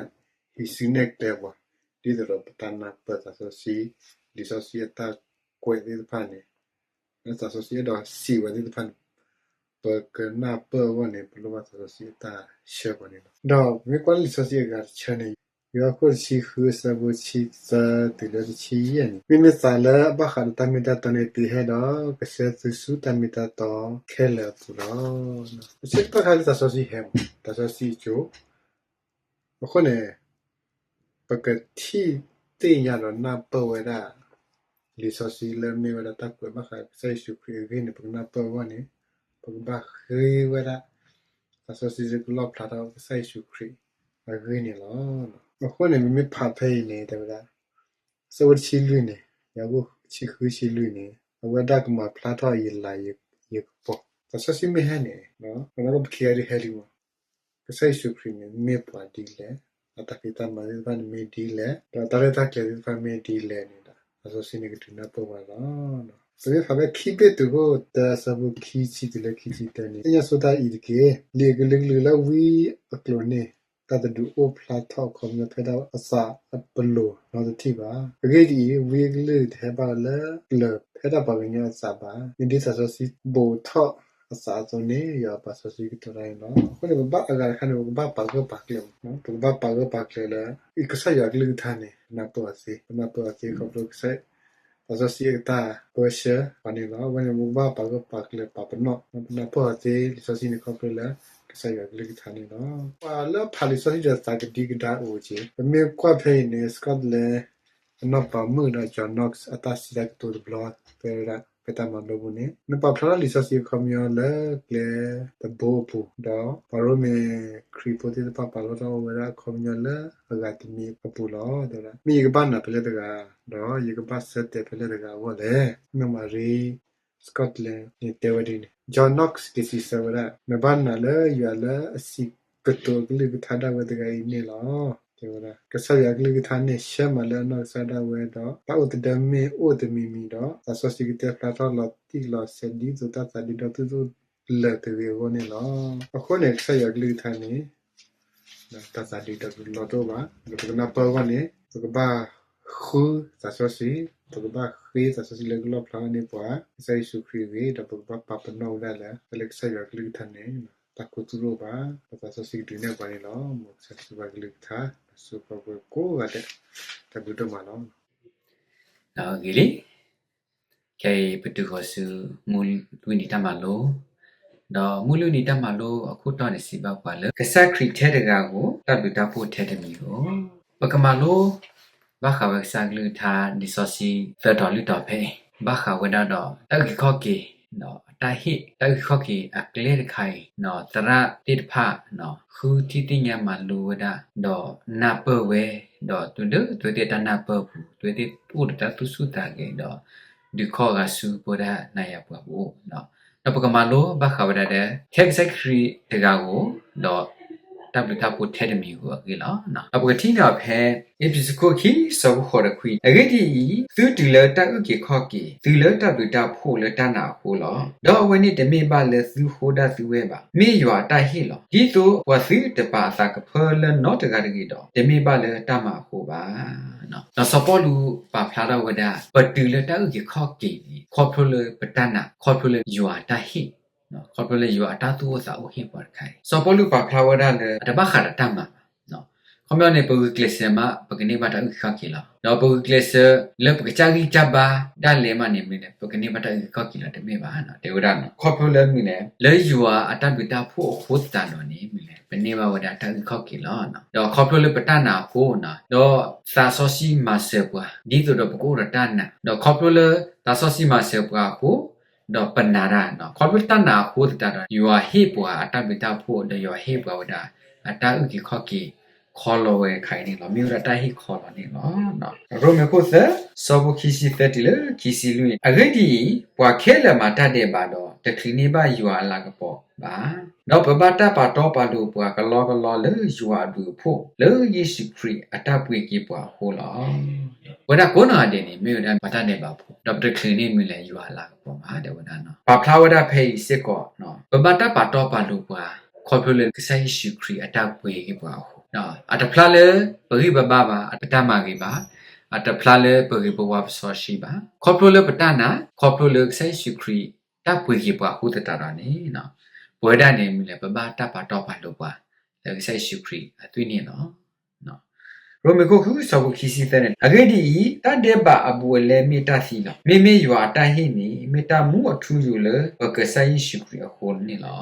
ဟံးစုနဲၣ်ကျဲပှၤ ဒ်သိးဒီးပတၢ်နၢ်ပၢၢ်သးစီဆှံ လံာ်စီဆှံအတၢ်ကွဲးသ့ၣ်တဖၣ်န့ၣ် လၢသးစီဆှံအဲၣ်ဒိးစံးဝဲသ့ၣ်တဖၣ်န့ၣ် ပကနၢ်ပၢၢ်အဂီၢ်န့ၣ် ပလိၣ်ဘၣ်သးစီဆှံအတၢ်ဆှၢပှၤန့ၣ်လီၤ. ဒီးပမ့ၢ်ကွၢ်လၢလံာ်စီဆှံအဂၤတဆၢန့ၣ် ယိၤဟၣ်ခိၣ်တဆံဃုအဆၢဖိတဆံသၢတုၤလၢတဆံယဲၢ်န့ၣ် မ့မ့ၢ်သးလၢအဘၣ်ဃးဒီးတၢ်မ့ၢ်တၢ်တီန့ၣ် တုၤဟဲဒီး ကဆှၢသုဆူတၢ်မ့ၢ်တၢ်တီခဲလၢာ်အပူၤလီၤ. ပဆၢကတီၢ်ခါလၢသးစီဆှံဟဲမး သးစီဆှံအစိၤ အဃိန့ၣ် ပကထံၣ်သ့ၣ်ညါဒီးနၢ်ပၢၢ်ဝဲဒၣ် လံာ်စီဆှံလၢမ့ၢ်ဝဲဒၣ်တၢ်ကွဲးဘၣ်ဃးကစၢ်ယ့ၣ်ၡူးခရံာ်အဂ့ၢ်န့ၣ် ပကနၢ်ပၢၢ်အဂီၢ်န့ၣ် ပကဘၣ်ဃ့ဝဲဒၣ် သးစီဆှံလၢကလီၣ်ဖျါထီၣ်ကစၢ်ယ့ၣ်ၡူးခရံာ်အဂ့ၢ်န့ၣ်လီၤ. အဃိန့ၣ် ပမ့ၢ်ဖးဖဲအံၤန့ၣ် တဲဝဲဒၣ် အဆၢဖိတဆံလွံၢ်န့ၣ် ယၤအိၣ်ဆံဃုဆံလွံၢ်န့ၣ် အဝဲဒၣ်ကမၤဖျါထီၣ်ယလၤယကပီၤ သးစီဆှံမ့ၢ်ဟဲန့ၣ် ပှၤနီၢ်ကီၢ်ပခံဂၤဒုးဟဲလံမး ကစၢ်ယ့ၣ်ၡူးခရံာ်န့ၣ် မ့ၢ်ပှၤဒ်လဲၣ်, အတၢ်ဖံးတၢ်မၤသ့ၣ်တဖၣ်န့ၣ်မ့ၢ်ဒ်လဲၣ်, ဒီးတၢ်ရဲၣ်တၢ်ကျဲၤသ့ၣ်တဖၣ်မ့ၢ်ဒ်လဲၣ်န့ၣ်ဒီး သးစီဆှံန့ၣ်ကဒုးနၢ်ပၢၢ်ပှၤလီၤ. ပမ့ၢ်ဖးဖဲခံပ့းတရူး တၢအဆၢဖိခံဆံတုၤလၢခံဆံတၢန့ၣ် သ့ၣ်ညါဆိတၢ်အံၤတက့ၢ်. လံာ်အကလုာ်ကလုာ်လၢဝံအကျိၤန့ၣ် တၢ်တဒုးအိၣ်ဖျါထီၣ်အခီပညီဖဲဒၣ်အသးအပလီၢ်နီတထံၣ်ဘၣ်. အဂ့ၢ်ဒ်အံၤ, ဝံအကလုာ်တဟဲဘၣ်လၢပျၢၤဖဲဒၣ်ပှၤကညီအသးဘၣ်. မ့ၢ်ဒ်သးစီဆှံဘိးထီၣ်အသးအသိးန့ၣ် ယွၤအပာ်စီဆှံကတိၤတၢ်န့ၣ်လီၤ. အဃိန့ၣ် ပဘၣ်အဂၤတခါန့ၣ် ပကဘၣ်ပာ်ဂၢၢ်ပာ်ကျၢၤမး, ပကဘၣ်ပာ်ဂၢၢ်ပာ်ကျၢၤလၢ ကစၢ်ယွၤအကလုၢ်ကထါန့ၣ် ပနၢ်ပၢၢ်အီၤသ့, ပနၢ်ပၢၢ်အီၤသ့ခီဖျိ သးစီဆှံအကတၢ်ပၢဆှၢပှၤန့ၣ်လီၤ. အဝဲန့ၣ် ပကဘၣ်ပာ်ဂၢၢ်ပာ်ကျၢၤ ပနၢ်ပၢၢ်အီၤသ့ လံာ်စီဆှံန့ၣ် ခီဖျိလၢကစၢ်ယွၤအကလုၢ်ကထါန့ၣ်လီၤ. ပှၤလၢဖးလံာ်စီဆှံဒီးသးကဒံကဒါအိၣ်က့ၤ, ပမ့ၢ်ကွၢ်ဖဲအံၤန့ၣ် Scott လၢ အနီၢ်ပၤမုၣ်ဒီး John Knox အတၢ်စံးတၢ်ကတိၤတဘျီ တဲဝဲဒၣ် ဖဲတၢ်မၤလိပူၤန့ၣ် နပာ်ဖျါထီၣ်လံာ်စီဆှံအခီပညီလၢကျဲတဘိအပူၤ, ဒီးပှၤရိမ့ၤခရံာ်ဖိသ့ၣ်တဖၣ် ပာ်လီၤထီၣ်ဝဲဒၣ်အခီပညီလၢအဂၤတမံၤအပူၤလီၤ. တဲဝဲဒၣ် မ့ၢ်ယကဘၣ်နာ်ဖဲလဲၣ်တဂၤ, ဒီးယကဘၣ်ဆၢတဲာ်ဖဲလဲၣ်တဂၤအဂီၢ်လဲၣ်. နီၢ်မၤရံ Scott န့ၣ်တဲဝဲဒ်န့ၣ်, John Knox က့ၤစံးဆၢဝဲဒၣ်, နဘၣ်နာ်လၢယွၤလၢအစံးကတိၤအကလုၢ်ကထါဒၣ်ဝဲတဂၤအံၤန့ၣ်လီၤ. တဲဝဲဒၣ် ကစၢ်ယွၤအကလုၢ်ကထါန့ၣ် ဆှၢမၤလၢအနီၢ်ကစၢ်ဒၣ်ဝဲဒီး တၢ်အိၣ်သဒၢမ့ၢ်အိၣ်တမံၤမံၤဒီး သးစီဆှံကတဲဖျါထီၣ်လီၤတံၢ်လီၤဆဲး ဒ်သိးတၢ်သးဒ့ဒီဒူၣ်သိၣ်လၢာ်တဂ့ၤအဂီၢ်န့ၣ်လီၤ. အဃိန့ၣ် ကစၢ်ယွၤအကလုၢ်ကထါန့ၣ် တၢ်သးဒ့ဒီဒူၣ်လီၤတအိၣ်ဘၣ်. ဒီးပကနၢ်ပၢၢ်အဂီၢ်န့ၣ် ပကဘၣ်ဃုသးစီဆှံ, ပကဘၣ်ဃ့သးစီဆှံလၢကလီၣ်ဖျါန့ၢ်ပှၤ ကစၢ်ယ့ၣ်ၡူးခရံာ်အဂ့ၢ်, ဒီးပကဘၣ်ပာ်ပနီၣ်ဝဲဒၣ်လၢ ဖဲလၢကစၢ်ယွၤအကလုၢ်ကထါန့ၣ် တၢ်ခူသူၣ်တအိၣ်ဘၣ်, ဒီးသးစီဆှံကဒုးနဲၣ်ပှၤန့ၣ်လီၤ. မ်ကစၢ်ယွၤကလုၢ်ကထါ ဆိၣ်ဂ့ၤပှၤကိးဂၤဒဲး, တၢ်ဘျုးဒိၣ်မးလီၤ. ဂ့ၤလံ, ခဲအံၤပတုၤဃီၤဆူ မုၢ်လွံၢ်နံၤတၢ်မၤလိ, ဒီးမုၢ်လွံၢ်နံၤတၢ်မၤလိအခိၣ်တီန့ၣ် စံးဘၣ်ပှၤလၢ ကစၢ်ခရံာ်ထဲတဂၤဧိၤ, တၢ်ဘျုးတၢ်ဖှိၣ်ထဲတမံၤဧိၤ. ပကမၤလိ ဘၣ်ဃးဝဲကစၢ်ကလုၢ်ကထါ လံာ်စီဆှံသၢတီၤလွံၢ်တီၤဖဲအံၤ, ဘၣ်ဃးဝဲဒၣ်ဒီး တၢ်အုၣ်က့ၤခီၣ်က့ၤ ဒီးအတၢ်ဟ့ၣ်, တၢ်အုၣ်က့ၤခီၣ်က့ၤအကျဲတခါအံၤ, သရၣ်သ့ၣ်တဖၣ် ဃုထံၣ်သ့ၣ်ညါမၤလိဝဲဒၣ်, ဒီးနၢ်ပၢၢ်ဝဲ, ဒီးတုၤလၢအဝဲသ့ၣ်တၢ်နၢ်ပၢၢ်အပူၤ အဝဲသ့ၣ်အိၣ်ဒီးတၢ်သူၣ်ဆူၣ်သးဂဲၤဒီး ဒုးခီၣ်ဂာ်ဆူပဝဲဒၣ်နၤယၤပှၤပအိၣ်, ဒီးပကမၤလိဘၣ်ဃးဝဲဒၣ်ဒီး ထဲကစၢ်ခရံာ်တဂၤဧိၤ, ဒီး တၢ်ဘျုးတၢ်ဖှိၣ်ထဲတမံၤဧိၤအဂ့ၢ်လီၤ. ဒီးပကထံၣ်န့ၢ်အီၤဖဲ အ့းဖ့းစူးခိၣ်ခံ ဆၢဖိဃိးဒီးခွံ, အဂ့ၢ်ဒ်အံၤ, သုတုၤလၢတၢ်အုၣ်က့ၤခီၣ်က့ၤ, တုၤလၢတၢ်ဘျုးတၢ်ဖှိၣ်လၢတၢ်နာ်အဃိလီၤ. ဒီးအဝဲန့ၣ်တမ့ၢ်ဘၣ်လၢသုဃိဒၣ်သုဝဲဘၣ်, မ့ၢ်ယွၤအတၢ်ဟ့ၣ်လီၤ. ဒ်သိးပှၤသုတပာ်အသးကဖၢလၢနီတဂၤတဂ့ၤဒီး, တမ့ၢ်ဘၣ်လၢတၢ်မၤအဃိဘၣ်. ဒီးစီၤပီလူးပာ်ဖျါထီၣ်ဝဲဒၣ် ပတုၤလၢတၢ်အုၣ်က့ၤခီၣ်က့ၤန့ၣ် ခီဖျိလၢပတၢ်နာ်, ခီဖျိလၢယွၤအတၢ်ဟ့ၣ် ခီဖျိလၢယွၤအတၢ်သူၣ်အိၣ်သးအိၣ်ဟ့ၣ်ပှၤတခါအံၤ, စီၤပီလူးပာ်ဖျါဝဲဒၣ်လၢ အတဘၣ်ဃးဒီးတၢ်မၤဘၣ်. ခီပညီန့ၣ် ပဂုာ်ကျဲးစၢးမး ပကန့ၢ်ဘၣ်တၢ်အုၣ်က့ၤခီၣ်က့ၤလီၤ. ဒီးပဂုာ်ကျဲးစၢးလၢပကစၢ်ဂံၢ်စၢ်ဘါဒၣ်လဲာ်မးန့ၣ်မ့ၢ်လဲၣ် ပကန့ၢ်ဘၣ်တၢ်အုၣ်က့ၤခီၣ်က့ၤလီၤ တမ့ၢ်ဘၣ်. တဲဝဲဒၣ် ခီဖျိလၢမ့ၢ်လဲၣ် လၢယွၤအတၢ်ဘျုးတၢ်ဖှိၣ်အဃိသတးဒီးန့ၣ်မ့ၢ်လဲၣ် ပန့ၢ်ဘၣ်ဝဲဒၣ်တၢ်အုၣ်က့ၤခီၣ်က့ၤလီၤ. ဒီးခီဖျိလၢပတၢ်နာ်အဃိ ဒီးသးစီဆှံမၤစၢၤပှၤ ဒ်သိးဒီးပကအိၣ်ဒီးတၢ်နာ်, ဒီးခီဖျိလၢသးစီဆှံမၤစၢၤပှၤအဃိ ဒီးပနာ်တၢ်, ခီဖျိတၢ်နာ်အဃိသတးဒီး ယွၤဟ့ၣ်ပှၤအတၢ်ဘျုးတၢ်ဖှိၣ် ဒီးယွၤဟ့ၣ်ပှၤဝဲဒၣ် အတၢ်အုၣ်က့ၤခီၣ်က့ၤ ခီလီၤဝဲတခါအံၤန့ၣ်လီၤ. မ့ၢ်ဝဲဒၣ်တၢ်ဟ့ၣ်ခီလီၤန့ၣ်လီၤ. ရိမ့ၤခိၣ်သၢ ဆၢဖိခံဆံသၢတုၤလၢခံဆံလွံၢ်န့ၣ်, အဂ့ၢ်ဒ်အံၤ, ပှၤခဲလၢာ်မၤတၢ်ဒဲးဘးဒီး တချုးန့ၢ်ဘၣ်ယွၤအလၤကပီၤဘၣ်. ဒီးပဘၣ်တၢ်ပာ်တီပာ်လိၤပှၤကလီကလီလၢယွၤအဘျုးအဖှိၣ် လၢယ့ၣ်ၡူးခရံာ်အတၢ်ပှ့ၤက့ၤပှၤအဃိလီၤ. ပဝဲဒၣ်ကိးနီၢ်ဂၤဒဲးန့ၣ် မ့ၢ်ဝဲဒၣ်ပှၤတၢ်ဒဲးဘးဖိ ဒီးပတချုးန့ၢ်မ့ၢ်လဲၣ် ယွၤအလၤကပီၤဘၣ် တဲဝဲဒၣ်. ပာ်ဖျါဝဲဒၣ်ဖဲအံၤစ့ၢ်ကီး ပဘၣ်တၢ်ပာ်တီပာ်လိၤပှၤ ခီဖျိလၢကစၢ်ယ့ၣ်ၡူးခရံာ်အတၢ်ပှ့ၤက့ၤပှၤအဃိ, အတဖျါလၢပဂံၢ်ပဘါဘၣ်, ပတၢ်မၤဂ့ၤဘၣ်, အတဖျါလၢပဂ့ၤပဝါပစီဆှံဘၣ်. ခီဖျိလၢပတၢ်နာ်, ခီဖျိလၢကစၢ်ယ့ၣ်ၡူးခရံာ် တၢ်ပှ့ၤက့ၤပှၤအဃိသတးဒီးန့ၣ်, ပဝဲဒၣ်န့ၣ်မ့ၢ်လဲၣ် ပဘၣ်တၢ်ပာ်တီပာ်လိၤပှၤ လၢကစၢ်ယ့ၣ်ၡူးခရံာ်အသွံၣ်န့ၣ်လီၤ. ရိမ့ၤခိၣ်ဃု ဆၢဖိခံဆံသၢန့ၣ်, အဂ့ၢ်ဒ်အံၤ, တၢ်ဒဲးဘးအဘူးအလဲမ့ၢ်တၢ်သံလီၤ. မ့မ့ၢ်ယွၤအတၢ်ဟ့ၣ်န့ၣ် မ့ၢ်တၢ်မူအထူအယိာ်လၢပကစၢ်ယ့ၣ်ၡူးခရံာ်အဃိန့ၣ်လီၤ.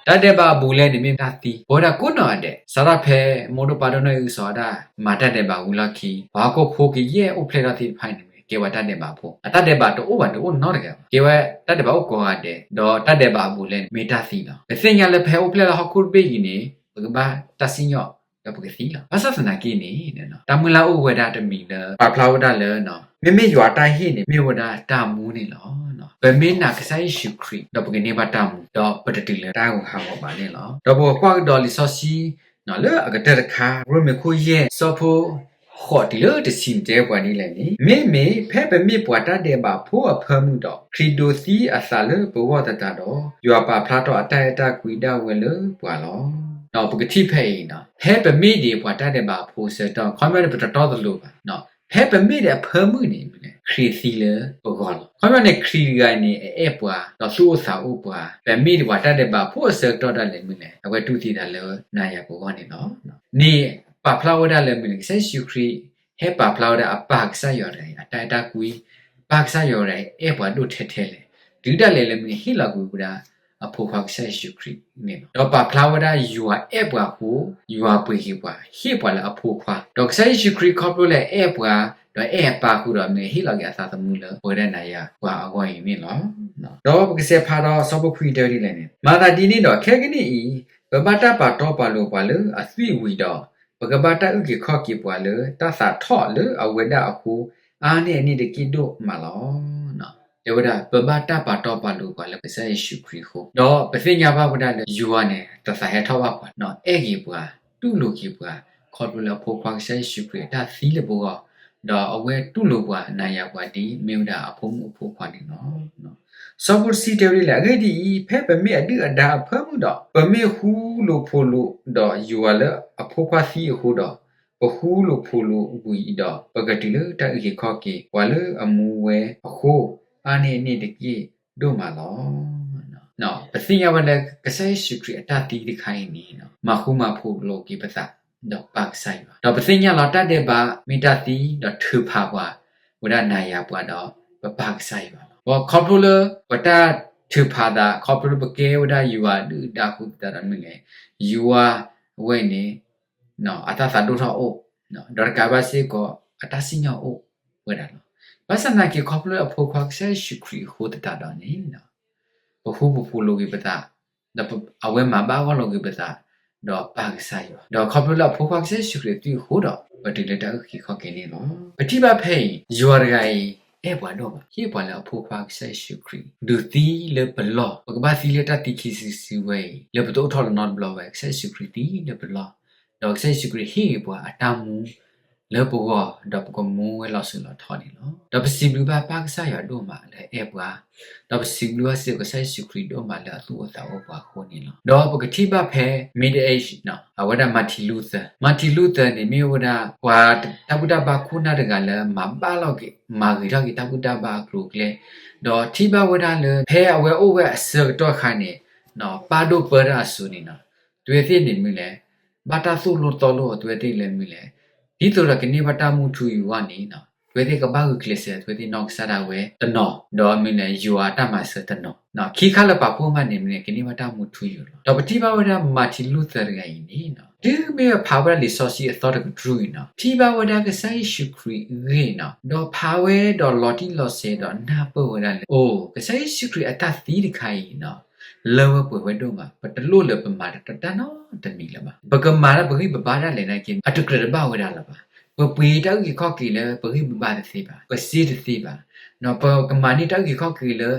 တၢ်ဒဲးဘးအဘူးအလဲန့ၣ်မ့ၢ်တၢ်သံ, ပဝဲဒၣ်ကိးနီၢ်ဂၤဒဲး စးထီၣ်ဖဲမိၢ်ဒိၣ်ပၢ်ဒိၣ်နီၢ်အံၤအုၣ်ကီၤဝဲဒၣ် မၤတၢ်ဒဲးဘးဝံၤလီၢ်ခံ ပှၤဟီၣ်ခိၣ်ဖိကယဲၢ်အိၣ်ဖျဲၣ်ထီၣ်သ့ၣ်တဖၣ်န့ၣ် ကဲဝဲတၢ်ဒဲးဘးဖိ, အတၢ်ဒဲးဘးတအိၣ်ဘၣ်တအိၣ်နီတဂၤဘၣ်, ကဲဝဲတၢ်ဒဲးဘးအိၣ်ကိးဂၤဒဲး, ဒီးတၢ်ဒဲးဘးအဘူးအလဲန့ၣ် မ့ၢ်တၢ်သံလီၤ. ပသ့ၣ်ညါလၢဖဲအိၣ်ဖျဲၣ်လၢဟီၣ်ခိၣ်တဘ့ၣ်အံၤန့ၣ် ပကဘၣ်တၢ်စံၣ်ညီၣ် ဒီးပကသံလီၤ. ဘၣ်ဆၣ်သနာ်က့န့ၣ် တၢ်မုၢ်လၢ်အိၣ်ဝဲဒၣ်တမံၤလၢ ပာ်ဖျါဝဲဒၣ်လၢ မ့မ့ၢ်ယွၤအတၢ်ဟ့ၣ်န့ၣ် မ့ၢ်ဝဲဒၣ်တၢ်မူန့ၣ်လီၤ. ပမ့ၢ်နာ်ကစၢ်ယ့ၣ်ၡူးခရံာ် ဒီးပကန့ၢ်ဘၣ်တၢ်မူ ဒီးပတတုၤလၢတၢ်ဂီၤဟးဂီၤဘၣ်န့ၣ်လီၤ. ဒီးပကကွၢ်ကဒီးလံာ်စီဆှံ လၢအကတၢၢ်တခါ ရိမ့ၤခိၣ်ယဲၢ် ဆၢဖိ ဃိးတုၤလၢတဆံန့ၣ် တဲပှၤဒ်လဲၣ်န့ၣ်, မ့မ့ၢ်ဖဲပမ့ၢ်ပှၤတၢ်ဒဲးဘးဖိအဖၢမုၢ်ဒီး ခရံာ်ဒိးသံအသးလၢပဂီၢ်သတးဒီး ယွၤပာ်ဖျါထီၣ်အတၢ်အဲၣ်တၢ်ကွံဒၣ်ဝဲလၢပှၤလီၤ. ဒီးပကထံၣ်ဖဲအံၤ ဖဲပမ့ၢ်ဒံးပှၤတၢ်ဒဲးဘးဖိအဆၢကတီၢ် ခီပညီန့ၣ် ပတတီတလိၤဘၣ်, ဖဲပမ့ၢ်ဒံးအဖၢမုၢ်န့ၣ် ခရံာ်သံလၢပဂီၢ်လီၤ. ခီပညီန့ၣ် ခရံာ်တဂၤအံၤန့ၣ် အအဲၣ်ပှၤ ဒီးသူၣ်အိၣ်သးအိၣ်ပှၤ, ပမ့ၢ်ဒံးပှၤတၢ်ဒဲးဘးဖိအဆၢကတီၢ်ဒၣ်လဲာ်မ့ၢ်လဲၣ် အဝဲတူၢ်သံသးလၢနၤယၤပဂီၢ်န့ၣ်လီၤ. န့ၣ်ပာ်ဖျါဝဲဒၣ်လၢမ့ၢ်လဲၣ် ကစၢ်ယ့ၣ်ၡူးခရံာ် ဟဲပာ်ဖျါဝဲဒၣ်အပၢ်ကစၢ်ယွၤတဂၤအံၤ အတၢ်အဲၣ်တၢ်ကွံ, ပၢ်ကစၢ်ယွၤတဂၤအံၤ အဲၣ်ပှၤဒိၣ်ထဲထဲလဲၣ်, တုၤဒၣ်လဲာ်လၢမ့ၢ်ဟ့ၣ်လီၤကွံာ်ဝဲဒၣ် အဖိခွါကစၢ်ယ့ၣ်ၡူးခရံာ်န့ၣ်လီၤ. ဒီးပာ်ဖျါဝဲဒၣ်ယွၤအဲၣ်ပှၤအဃိ ယွၤပှ့ၤက့ၤပှၤ ဟ့ၣ်ပှၤလၢအဖိခွါ, ဒီးကစၢ်ယ့ၣ်ၡူးခရံာ်ခီဖျိလၢအအဲၣ်ပှၤ ဒီးအဲၣ်အပၢ်အဃိဒီး မ့ၢ်ဟ့ၣ်လီၤက့ၤအသးသမူလၢပဝဲဒၣ်နၤယၤပှၤအဂီၢ်အံၤန့ၣ်လီၤ. ဒီးပကစဲးဖးဒီးဆၢဖိခွံတဲဝဲဒ်လဲၣ်န့ၣ်, မၤသးဒ်န့ၣ်ဒီး ခဲကနံၣ်အံၤ ပဘၣ်တၢ်ပာ်တီပာ်လိၤပှၤလၢအသွံၣ်ဝံၤဒီး ပကဘၣ်တၢ်အုၣ်က့ၤခီၣ်က့ၤပှၤလၢတၢ်သးထီၣ်လၢအဝဲဒၣ်အဃိ အါန့ၢ်အန့ၣ်တက့ၢ်ဒိၣ်မးလီၤ. တဲဝဲဒၣ် ပဘၣ်တၢ်ပာ်တီပာ်လိၤပှၤလၢကစၢ်ယ့ၣ်ၡူးခရံာ်အဃိ, ဒီးပသ့ၣ်ညါဘၣ်ဝဲဒၣ်လၢယွၤန့ၣ် တသးဟဲထီၣ်ဘၣ်ပှၤ, အဲၣ်က့ၤပှၤ, တူၢ်လိာ်က့ၤပှၤ, ခီဖျိလၢအဖိခွါကစၢ်ယ့ၣ်ၡူးခရံာ်အတၢ်သံလၢပဂီၢ်, ဒီးအဝဲတူၢ်လိာ်ပှၤနၤယၤပှၤဒ်မ့ၢ်ဝဲဒၣ်အဖိမုၣ်အဖိခွါန့ၣ်လီၤ. ဆၢဖိတဆံတဲဝဲဒ်လဲၣ်, အဂ့ၢ်ဒ်အံၤ, ဖဲပမ့ၢ်အဒုၣ်အဒါအဖၢမုၢ်ဒီး ပမ့ၢ်ဃူလိာ်ဖိးလိာ်ဒီးယွၤလၢအဖိခွါသံအဃိဒီး, ပဃူလိာ်ဖိးလိာ်ဝံၤအံၤဒီး ပကတုၤလၢတၢ်အုၣ်က့ၤခီၣ်က့ၤပှၤလၢအမူဝဲအဃိ, အါန့ၢ်အန့ၣ်တက့ၢ်ဒိၣ်မးလီၤ. ပသ့ၣ်ညါဝဲလၢကစၢ်ယ့ၣ်ၡူးခရံာ်အတၢ်သံတခါအံၤန့ၣ် မၤဃူမၤဖိးလိာ်က့ၤပသး ဒီးပၢ်ကစၢ်ယွၤ, ဒီးပသ့ၣ်ညါလီၤတၢ်ဒဲးဘး မ့ၢ်တၢ်သံဒီးထုးဖးပှၤ ဝဲဒၣ်နၤယၤပှၤဒီးပပၢ်ကစၢ်ယွၤလီၤ. ခီဖျိလၢပတၢ်ထုးဖးသး ခီဖျိလၢပကဲဝဲဒၣ်ယွၤအဒုၣ်အဒါအဃိသတးဒီးမ့ၢ်လဲၣ်, ယွၤအဝဲန့ၣ် အတၢ်သးဒိၣ်ထီၣ်အိၣ်, ဒီးတကးဘၣ်စ့ၢ်ကီး အတၢ်စံၣ်ညီၣ်အိၣ်ဝဲဒၣ်လီၤ. ဘၣ်ဆၣ်သနာ်က့ ခီဖျိလၢအဖိခွါကစၢ်ယ့ၣ်ၡူးခရံာ်အဃိသတးဒီးန့ၣ် ပဃူပဖိးလိာ်က့ၤပသး, ဒီးအဝဲမၤဘၣ်ဂီၢ်လိာ်က့ၤပသး ဒီးပၢ်ကစၢ်ယွၤ, ဒီးခီဖျိလၢအဖိခွါကစၢ်ယ့ၣ်ၡူးခရံာ်အသွံၣ်အဃိဒီး ပတုၤလၢတၢ်အုၣ်က့ၤခီၣ်က့ၤန့ၣ်လီၤ. ပထံၣ်ဘၣ်ဖဲအံၤ ယွၤတဂၤအံၤ အဲၣ်ပှၤဒိၣ်မး, ဟ့ၣ်ပှၤလၢအဖိခွါကစၢ်ယ့ၣ်ၡူးခရံာ် ဒုးသံလၢပလီၢ်, ပကဘၣ်သံလၢတၢ်သံခံစုတစုဝဲအံၤ လၢပတအိၣ်ထီၣ်တနီတဘျီဝဲ, ကစၢ်ယ့ၣ်ၡူးခရံာ်သံလၢပလီၢ်, ဒီးကစၢ်ယ့ၣ်ၡူးခရံာ်ဟ့ၣ်ဂ့ၤပှၤအတၢ်မူ လၢပဂီၢ်, ဒီးပကမူဝဲလီၤစိၤလီၤထီန့ၣ်လီၤ. ဒီးပစံးဘျုးဘၣ်ပၢ်ကစၢ်ယွၤဒိၣ်မးလၢအအဲၣ်ပှၤ, ဒီးပစံးဘျုးဘၣ်စ့ၢ်ကီးကစၢ်ယ့ၣ်ၡူးခရံာ်ဒိၣ်မးလၢအသူၣ်အိၣ်သးအိၣ်ပှၤအဃိန့ၣ်လီၤ. ဒီးပကထံၣ်ဘၣ်ဖဲ Middle Age အဝဲဒၣ် Martin Luther, Martin Luther န့ၣ် မ့ၢ်ဝဲဒၣ်ပှၤတၢ်ဘူၣ်တၢ်ဘါခိၣ်နၢ်တဂၤလၢမၤဘၣ်လီၤက့ၤ, မၤဂ့ၤထီၣ်က့ၤတၢ်ဘူၣ်တၢ်ဘါအကျိၤအကျဲ, ဒီးထံၣ်ဘၣ်ဝဲဒၣ်လၢ ဖဲအဝဲအိၣ်ဝဲအဆၢကတီၢ်အခါန့ၣ် ပၢ်ဒိၣ်ပၢတၢ်အစိၤန့ၣ် အဝဲသ့ၣ်န့ၣ်မ့ၢ်လဲၣ်, ဘၣ်တၢ်သိၣ်လိသီလိအဝဲသ့ၣ်လၢမ့ၢ်လဲၣ်, ဒ်သိးဒီးကန့ၢ်ဘၣ်တၢ်မူထူယိာ်အဂီၢ်န့ၣ် အဝဲသ့ၣ်ကဘၣ်ဂုာ်ကျဲးစၢးအဝဲသ့ၣ်နီၢ်ကစၢ်ဒၣ်ဝဲတနီၤ, ဒီးမ့ၢ်လဲၣ် ယွၤအတၢ်မၤစၢၤတနီၤ, ခံခါလၢပာ်ဖှိၣ်မးန့ၣ်မ့ၢ်လဲၣ် ကန့ၢ်ဘၣ်တၢ်မူထူယိာ်လီၤ. ဒီးပထံၣ်ဘၣ်ဝဲဒၣ် Martin Luther တဂၤအံၤန့ၣ် တုၤမ့ၢ်ဖးဝဲဒၣ်လံာ်စီဆှံအသီတကတြူၢ်အံၤန့ၣ် ထံၣ်ဘၣ်ဝဲဒၣ်ကစၢ်ယ့ၣ်ၡူးခရံာ်အဂ့ၢ်န့ၣ် ဒီးဖးဝဲဒီးလီၤတံၢ်လီၤဆဲးဒီးနၢ်ပၢၢ်ဝဲဒၣ်လၢ အိၣ် ကစၢ်ယ့ၣ်ၡူးခရံာ်အတၢ်သံတခါအံၤန့ၣ် လၢဝဲပှဲၤဝဲဒိၣ်မး, ပတလိၣ်လၢပမၤတၢ်နီတမံၤလၢၤဘၣ်. ပကမၤလၢပဂံၢ်ပဘါဒၣ်လဲာ်နာ်က့ အတကြၢးတဘၣ်ဝဲဒၣ်လၢၤဘၣ်. ပပှ့ၤတၢ်အုၣ်က့ၤခီၣ်က့ၤလၢပဂံၢ်ပဘါတသ့ဘၣ်, ပစ့တသ့ဘၣ်, ဒီးပကမၤန့ၢ်တၢ်အုၣ်က့ၤခီၣ်က့ၤလၢ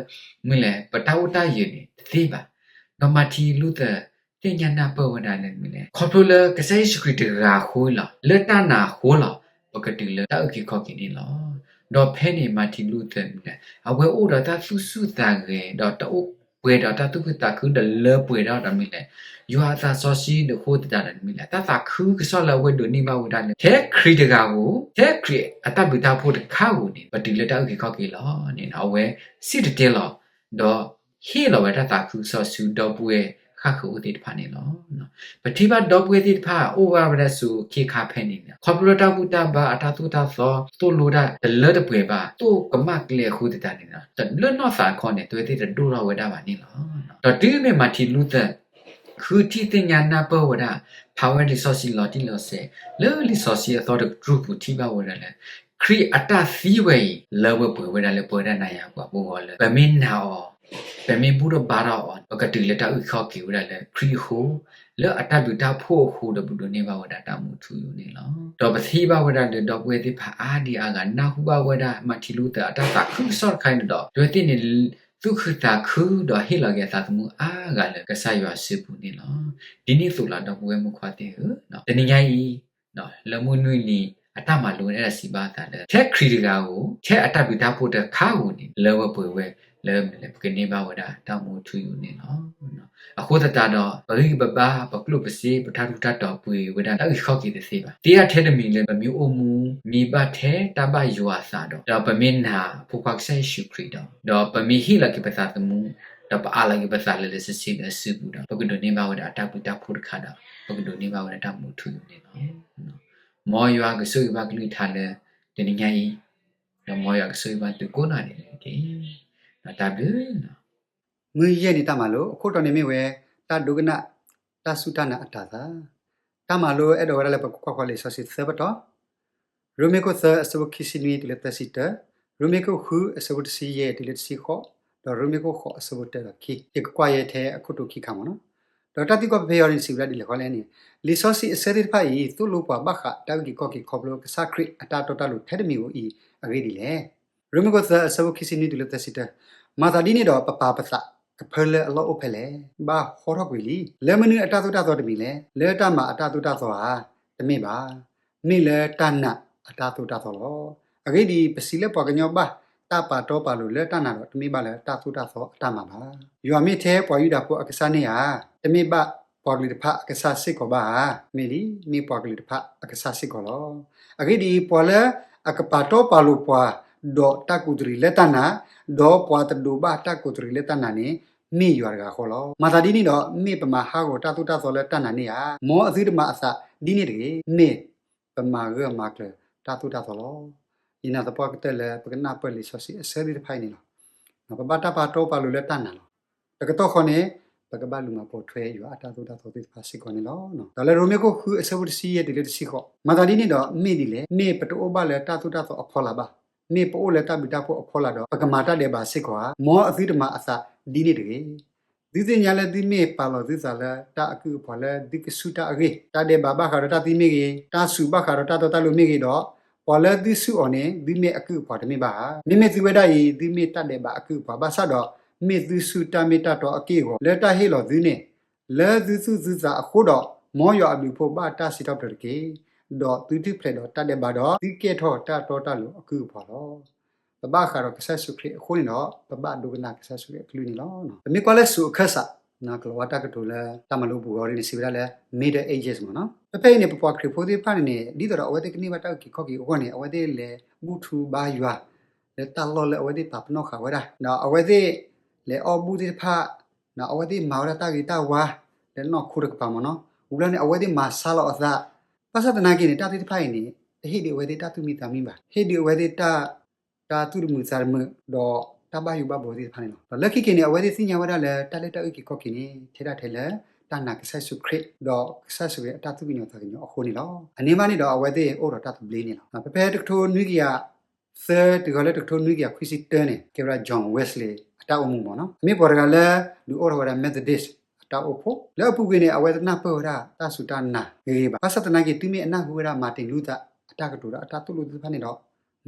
မ့ၢ်လဲၣ် ပတၢ်အိၣ်တၢ်ယၢၤန့ၣ်တသ့ဘၣ်. ဒီး Martin Luther သ့ၣ်ညါနၢ်ပၢၢ်ဝဲဒၣ်လၢမ့ၢ်လဲၣ် ခီဖျိလၢကစၢ်ယ့ၣ်ၡူးခရံာ်တဂၤအဃိလီၤ, လၢတၢ်နာ်အဃိလီၤ, ပကတုၤလၢတၢ်အုၣ်က့ၤခီၣ်က့ၤန့ၣ်လီၤ. ဒီးဖဲန့ၣ် Martin Luther မ့ၢ်လဲၣ် အဝဲအိၣ်ဒီးတၢ်သူၣ်ဆူၣ်သးဂဲၤ ဒီးတၢ်အိၣ်ပှဲၤဒီးတၢ်သူၣ်ခုသးခု ဒီးလၢပှဲၤဒီးဒီးမ့ၢ်လဲၣ် ယွၤအသးစီဆှံဒုးဃိသတးဒီးမ့ၢ်လဲၣ် တၢ်သးခုကစီၣ်လၢအဝဲဒိးန့ၢ်ဘၣ်ဝဲဒၣ်လၢ ထဲခရံာ်တဂၤဧိၤ ထဲခရံာ်အတၢ်ဘျုးတၢ်ဖှိၣ်တခါဧိၤန့ၣ် ပတုၤလၢတၢ်အုၣ်က့ၤခီၣ်က့ၤလီၤန့ၣ် အဝဲစံၣ်တဲၤတဲလီၤ ဒီးဟ့ၣ်လီၤဝဲတၢ်သးခုကစီၣ်ဆူဒီပုၢ်ဝဲၢ်ဃၣ်ဃုာ်အိၣ်သ့ၣ်တဖၣ်န့ၣ်လီၤ. ပထံၣ်ဘၣ်ဒီပုၢ်ဝဲၢ်သ့ၣ်တဖၣ် အိၣ်ဝဲဒၣ်ဆူအခ့အခါဖဲန့ၣ် ခီဖျိလၢတၢ်ဘူၣ်တၢ်ဘါအတၢ်သိၣ်တၢ်သီ သိၣ်လိတၢ်တလၢတပှဲၤဘၣ် သိၣ်ကမၣ်ကျဲအဃိသတးန့ၣ် လၢနီၢ်သးတခီန့ၣ် အဝဲသ့ၣ်တဒိၣ်ထီၣ်ဝဲဒၣ်ဘၣ်န့ၣ်လီၤ. ဒီးတုၤမ့ၢ် Martin Luther ဃုထံၣ်သ့ၣ်ညါနၢ်ပၢၢ်ဝဲဒၣ်, ဖးဝဲလံာ်စီဆှံလီၤတံၢ်လီၤဆဲး, လၢလံာ်စီဆှံအသီတကတြူၢ်ပူၤထံၣ်ဘၣ်ဝဲဒၣ်လၢ ခရံာ်အတၢ်သံဝဲအံၤ လၢဝဲပှဲၤဝဲဒၣ်လၢပဝဲဒၣ်နၤယၤပှၤပဂီၢ်လၢ ပမ့ၢ်နာ်အီၤ, ပမ့ၢ်ဘူၣ်ထီၣ်ဘါထီၣ်အီၤ, ပကတုၤလၢတၢ်အုၣ်က့ၤခီၣ်က့ၤဝဲဒၣ်လၢခရံာ်အဃိ, လၢအတၢ်ဘျုးတၢ်ဖှိၣ်အဃိဒီး ပဒိးန့ၢ်ဘၣ်ဝဲဒၣ်တၢ်မူထူယိာ်န့ၣ်လီၤ. ဒီးပထံၣ်ဘၣ်ဝဲဒၣ်လၢဒီပုၢ်ဝဲၢ်သ့ၣ်တဖၣ်အါဒံအါဂၤ နၢ်ဟူဘၣ်ဝဲဒၣ် Martin Luther အတၢ်သးခုကစီၣ်တခါအံၤန့ၣ်ဒီး အဝဲသ့ၣ်န့ၣ် သူၣ်ခုသးခု ဒီးဟ့ၣ်လီၤက့ၤအသးသမူအါဂၤလၢကစၢ်ယွၤစုပူၤန့ၣ်လီၤ. ဒ်န့ၣ်အသိးလီၤ ဒီပုၢ်ဝဲၢ်မုၣ်ခွါသ့ၣ်ဧၢ, တနံၤညါအံၤ လၢမုၢ်နွံနံၤအတၢ်မၤလိန့ၣ် အဲၣ်ဒိးစံးဘၣ်အသးလၢ ထဲခရံာ်တဂၤဧိၤ, ထဲအတၢ်ဘျုးတၢ်ဖှိၣ်တခါဧိၤန့ၣ် လၢဝဲပှဲၤဝဲလၢမ့ၢ်လဲၣ် ပကန့ၢ်ဘၣ်ဝဲဒၣ်တၢ်မူထူယိာ်န့ၣ်လီၤ. အဃိသတးဒီး ပဂံၢ်ပဘါ ပကျိၣ်ပစ့ ပတၢ်ထူးတၢ်တီၤပှ့ၤဝဲဒၣ်တၢ်အုၣ်က့ၤခီၣ်က့ၤတသ့ဘၣ်. သ့အထဲတမံၤလၢပမ့ၢ်အိၣ်မူ မ့ၢ်ဘၣ်ထဲတၢ်ဘၣ်ယွၤအသးဒီး ဒီးပမ့ၢ်နာ်အဖိခွါကစၢ်ယ့ၣ်ၡူးခရံာ်ဒီး ဒီးပမ့ၢ်ဟ့ၣ်လီၤက့ၤပသးသမူ ဒီးပအးလီၤက့ၤပသးလၢလၢဆ့ဆ့လၢအစုပူၤဒီး ပကဒိးန့ၢ်ဘၣ်ဝဲဒၣ်အတၢ်ဘျုးတၢ်ဖှိၣ်တခါဒီး ပကဒိးန့ၢ်ဘၣ်ဝဲဒၣ်တၢ်မူထူယိာ်န့ၣ်လီၤ. မ်ယွၤကဆိၣ်ဂ့ၤဘၣ်ကလုၢ်ကထါလၢတနံၤညါအံၤ, ဒီးမ်ယွၤကဆိၣ်ဂ့ၤဘၣ်သုကိးနီၢ်ဒဲးန့ၣ်တက့ၢ်. တၢ်ဘျုး မုၢ်ယဲၢ်နံၤတၢ်မၤလိ အခိၣ်တီန့ၣ်မ့ၢ်ဝဲ တၢ်ဒိကနၣ်တၢ်စူၢ်တၢ်နာ်အတၤသၣ်. တၢ်မၤလိအဲၣ်ဒိးဝဲဒၣ်လၢပကကွၢ်ဃီလံာ်စီဆှံသၢပတီၢ်, ရိမ့ၤခိၣ်သၢအဆၢဖိခံဆံနွံတုၤလၢသၢဆံတၢ, ရိမ့ၤခိၣ်ဃုအဆၢဖိတဆံယဲၢ်တုၤလၢတဆံဃိး, ဒီးရိမ့ၤခိၣ်ဃိးအဆၢဖိတၢဒီးခံ, ယကကွၢ်ယဲထဲအခိၣ်တီခံခါမ့ၢ်နီၤ. ဒီးတၢ်သံကွၢ်ဖဲဖဲအံၤန့ၣ် စံးဝဲဒၣ်ဒ်လဲၣ်ဃီလဲၣ်န့ၣ်, လံာ်စီဆှံအဆၢသ့ၣ်တဖၣ်အံၤ သိၣ်လိပှၤဘၣ်ဃးတၢ်အုၣ်က့ၤခီၣ်က့ၤခီဖျိကစၢ်ခရံာ်အတၢ်တီတၢ်လိၤထဲတမံၤဧိၤအံၤအဂ့ၢ်ဒ်လဲၣ်. ရိမ့ၤခိၣ်သၢအဆၢဖိခံဆံနွံတုၤလၢသၢဆံတၢ, မၤသးဒ်န့ၣ်ဒီး ပပာ်ပသးကဖၢလၢအလီၢ်အိၣ်ဖဲလဲၣ်. ဘၣ်ဟီထီၣ်ကွံာ်လံ. လၢမနုၤအတၢ်သိၣ်တၢ်သီတမံၤလဲၣ်. လၢတၢ်မၤအတၢ်သိၣ်တၢ်သီဧါ. တမ့ၢ်ဘၣ်. မ့ၢ်လၢတၢ်နာ်အတၢ်သိၣ်တၢ်သီလီၤ. အဂ့ၢ်ဒ်အံၤ, ပစံးလၢပှၤကညီဘၣ်တၢ်ပာ်တီပာ်လိၤလၢတၢ်နာ်ဒီး တမ့ၢ်ဘၣ်လၢတၢ်သိၣ်တၢ်သီအတၢ်မၤဘၣ်. ယွၤမ့ၢ်ထဲပှၤယူဒၤဖိအကစၢ်န့ၣ်ဧါ. တမ့ၢ်ဘၣ်ပှၤကလုာ်တဖၣ်အကစၢ်စ့ၢ်ကီးဘၣ်ဧါ. မ့ၢ်လံ, မ့ၢ်ပှၤကလုာ်တဖၣ်အကစၢ်စ့ၢ်ကီးလီၤ. အဂ့ၢ်ဒ်အံၤ, ပှၤလၢအကပာ်တီပာ်လိၤပှၤ ဒီးတၢ်ကူးတရံးလၢတၢ်နာ်, ဒီးပှၤတဒိးဘၣ်တၢ်ကူးတရံးလၢတၢ်နာ်န့ၣ် မ့ၢ်ယွၤတဂၤဃီလီၤ. မၤသးဒ်န့ၣ်ဒီး မ့ၢ်ပမၤဟးဂီၤတၢ်သိၣ်တၢ်သီလၢတၢ်နာ်န့ၣ်ဧါ. မ်အသုတမၤအသးဒ်န့ၣ်တဂ့ၤ. မ့ၢ်ပမၤဂၢၢ်မၤကျၢၤတၢ်သိၣ်တၢ်သီလီၤ. ယနာ်သပှၢ်ကတၢၢ်လၢပကနၢ်ပၢၢ်လံာ်စီဆှံအဆၢသ့ၣ်တဖၣ်အံၤန့ၣ်လီၤ. ပဘၣ်တၢ်ပာ်တီပာ်လိၤလၢတၢ်နာ်လီၤ. တကတီၢ်ဃီန့ၣ် ပကဘၣ်လူၤမၤပိာ်ထွဲယွၤအတၢ်သိၣ်တၢ်သီသ့ၣ်တဖၣ်စ့ၢ်ကီးန့ၣ်လီၤ. ဒီးလၢရိမ့ၤခိၣ်ဃုအဆၢဖိတဆံယဲၢ်တုၤလၢတဆံဃိး, မၤသးဒ်န့ၣ်ဒီး မ့ၢ်ဒ်လဲၣ်. မ့ၢ်ပတအိၣ်ဘၣ်လၢတၢ်သိၣ်တၢ်သီအဖီလာ်ဘၣ်. မ့ၢ်ပအိၣ်လၢတၢ်ဘျုးတၢ်ဖှိၣ်အဖီလာ်ဒီး ပကမၤတၢ်ဒဲးဘးစ့ၢ်ကီးဧါ. မ်အသုတမၤအသးဒ်န့ၣ်တဂ့ၤ. သုသ့ၣ်ညါလၢသုမ့ၢ်ပာ်လီၤသုသးလၢတၢ်အကုၢ်အပှၤလၢသုကဆူၣ်တၢ်အဂ့ၢ်, တၢ်ဒဲးဘးဘၣ်ဃးဒီးတၢ်သံမ့ၢ်ဂ့ၤ, တၢ်စူၤဘၣ်ဃးဒီးတၢ်တီတၢ်လိၤမ့ၢ်ဂ့ၤဒီး, ပှၤလၢသုဆူၣ်အီၤန့ၣ် သုမ့ၢ်အကုၢ်အပှၤတမ့ၢ်ဘၣ်ဧါ. မ့မ့ၢ်သုဝဲဒၣ်အံၤ သုမ့ၢ်တၢ်ဒဲးဘးအကုၢ်အပှၤဘၣ်ဆၣ်ဒီး မ့ၢ်သုဆူၣ်တၢ်မ့ၢ်တၢ်တီအက့ၢ်အဂီၤ လၢတၢ်ဟ့ၣ်လီၤသုန့ၣ် လၢသုသူၣ်သုသးအဃိဒီး, မ်ယွၤအဘျုးအဖှိၣ်ဘၣ်တၢ်စံးထီၣ်ပတြၢၤတက့ၢ်. ဒီးသုထူၣ်ဖျဲးဒီးတၢ်ဒဲးဘးဒီး သုကဲထီၣ်တၢ်တီတၢ်လိၤအကုၢ်အပှၤလီၤ. ပဘၣ်ဃးဒီးကစၢ်ယ့ၣ်ၡူးခရံာ်အဃိန့ၣ်ဒီး ပဘၣ်ဒိကနၣ်ကစၢ်ယ့ၣ်ၡူးခရံာ်အကလုၢ်န့ၣ်လီၤ. ပမ့ၢ်ကွၢ်လၢစိၤအခၢၣ်စး ကလီၤဝါတၢ်ကတိၤလၢတၢ်မၤလိပူၤဂီၤဒ်န့ၣ် စံးဝဲဒၣ်လၢ Middle Ages မ့ၢ်နီၤ. ဖဲဖဲအံၤန့ၣ် ပပှၤခရံာ်ဖိသ့ၣ်တဖၣ်န့ၣ်န့ၣ် ဒ်သိးဒီးအဝဲသ့ၣ်ကန့ၢ်ဘၣ်တၢ်အုၣ်က့ၤခီၣ်က့ၤအဂီၢ်န့ၣ် အဝဲသ့ၣ်လဲၤဘူၣ်ထူဘါယွၤ လၢတၢ်လီၢ်လၢအဝဲသ့ၣ်ပာ်ပနီၣ်ဃာ်ဝဲဒၣ်, ဒီးအဝဲသ့ၣ်လဲၤအီၣ်ဘူၣ်သ့ၣ်တဖၣ်, အဝဲသ့ၣ်မၤဝဲဒၣ်တၢ်ဂ့ၤတၢ်ဝါ လၢနီၢ်ခိတကပၤမ့ၢ်နီၤ. ဝံၤလီၤန့ၣ် အဝဲသ့ၣ်မၤဆါလီၤအသး, ဘၣ်ဆၣ်သနာ်က့န့ၣ် တၢ်သ့ၣ်တဖၣ်အံၤန့ၣ် တဟ့ၣ်ဒုးအဝဲသ့ၣ်တၢ်သူၣ်မံသးမံဘၣ်. ဟ့ၣ်ဒုးအဝဲသ့ၣ်တၢ် တၢ်သူၣ်တမုာ်သးတမုာ် ဒီးတၢ်ဘၣ်ယိၣ်ဘၣ်ဘှီသ့ၣ်တဖၣ်န့ၣ်လီၤ. ဒီးလၢခံက့ၤန့ၣ် အဝဲသ့ၣ်သ့ၣ်ညါဝဲဒၣ်လၢတၢ်လၢတၢ်အုၣ်က့ၤခီၣ်က့ၤန့ၣ် ထဲဒၣ်ထဲလၢ တၢ်နာ်ကစၢ်ယ့ၣ်ၡူးခရံာ် ဒီးကစၢ်ယ့ၣ်ၡူးခရံာ်အတၢ်သူၣ်ကညီၤသးကညီၤအဃိန့ၣ်လီၤ. အန့ၣ်ဘၣ်န့ၣ်ဒီး အဝဲသ့ၣ်အိၣ်ဒီးတၢ်သဘျ့န့ၣ်လီၤ. ဖဲဖဲတကထိနွံကယၤသၢတုၤဃီၤလၢတကထိနွံကယၤခွံဆံတၢန့ၣ် ကဲဝဲဒၣ် John Wesley အတၢ်အိၣ်မူမ့ၢ်နီၤ. အမ့ၢ်ပှၤတဂၤလၢ ဒုးအိၣ်ထီၣ်ဝဲဒၣ် Methodist အတၢ်အိၣ်ဖှိၣ် လၢအပူၤကွံာ်န့ၣ် အဝဲတနၢ်ပၢၢ်ဝဲဒၣ်တၢ်စူၤတၢ်နာ်ဂ့ၤဂ့ၤဘၣ်. ဘၣ်ဆၣ်သနာ်က့ တုၤမ့ၢ်အနၢ်ဟူဝဲဒၣ် Martin Luther အတၢ်ကတိၤဒီးအတၢ်သိၣ်လိသ့ၣ်တဖၣ်န့ၣ်ဒီး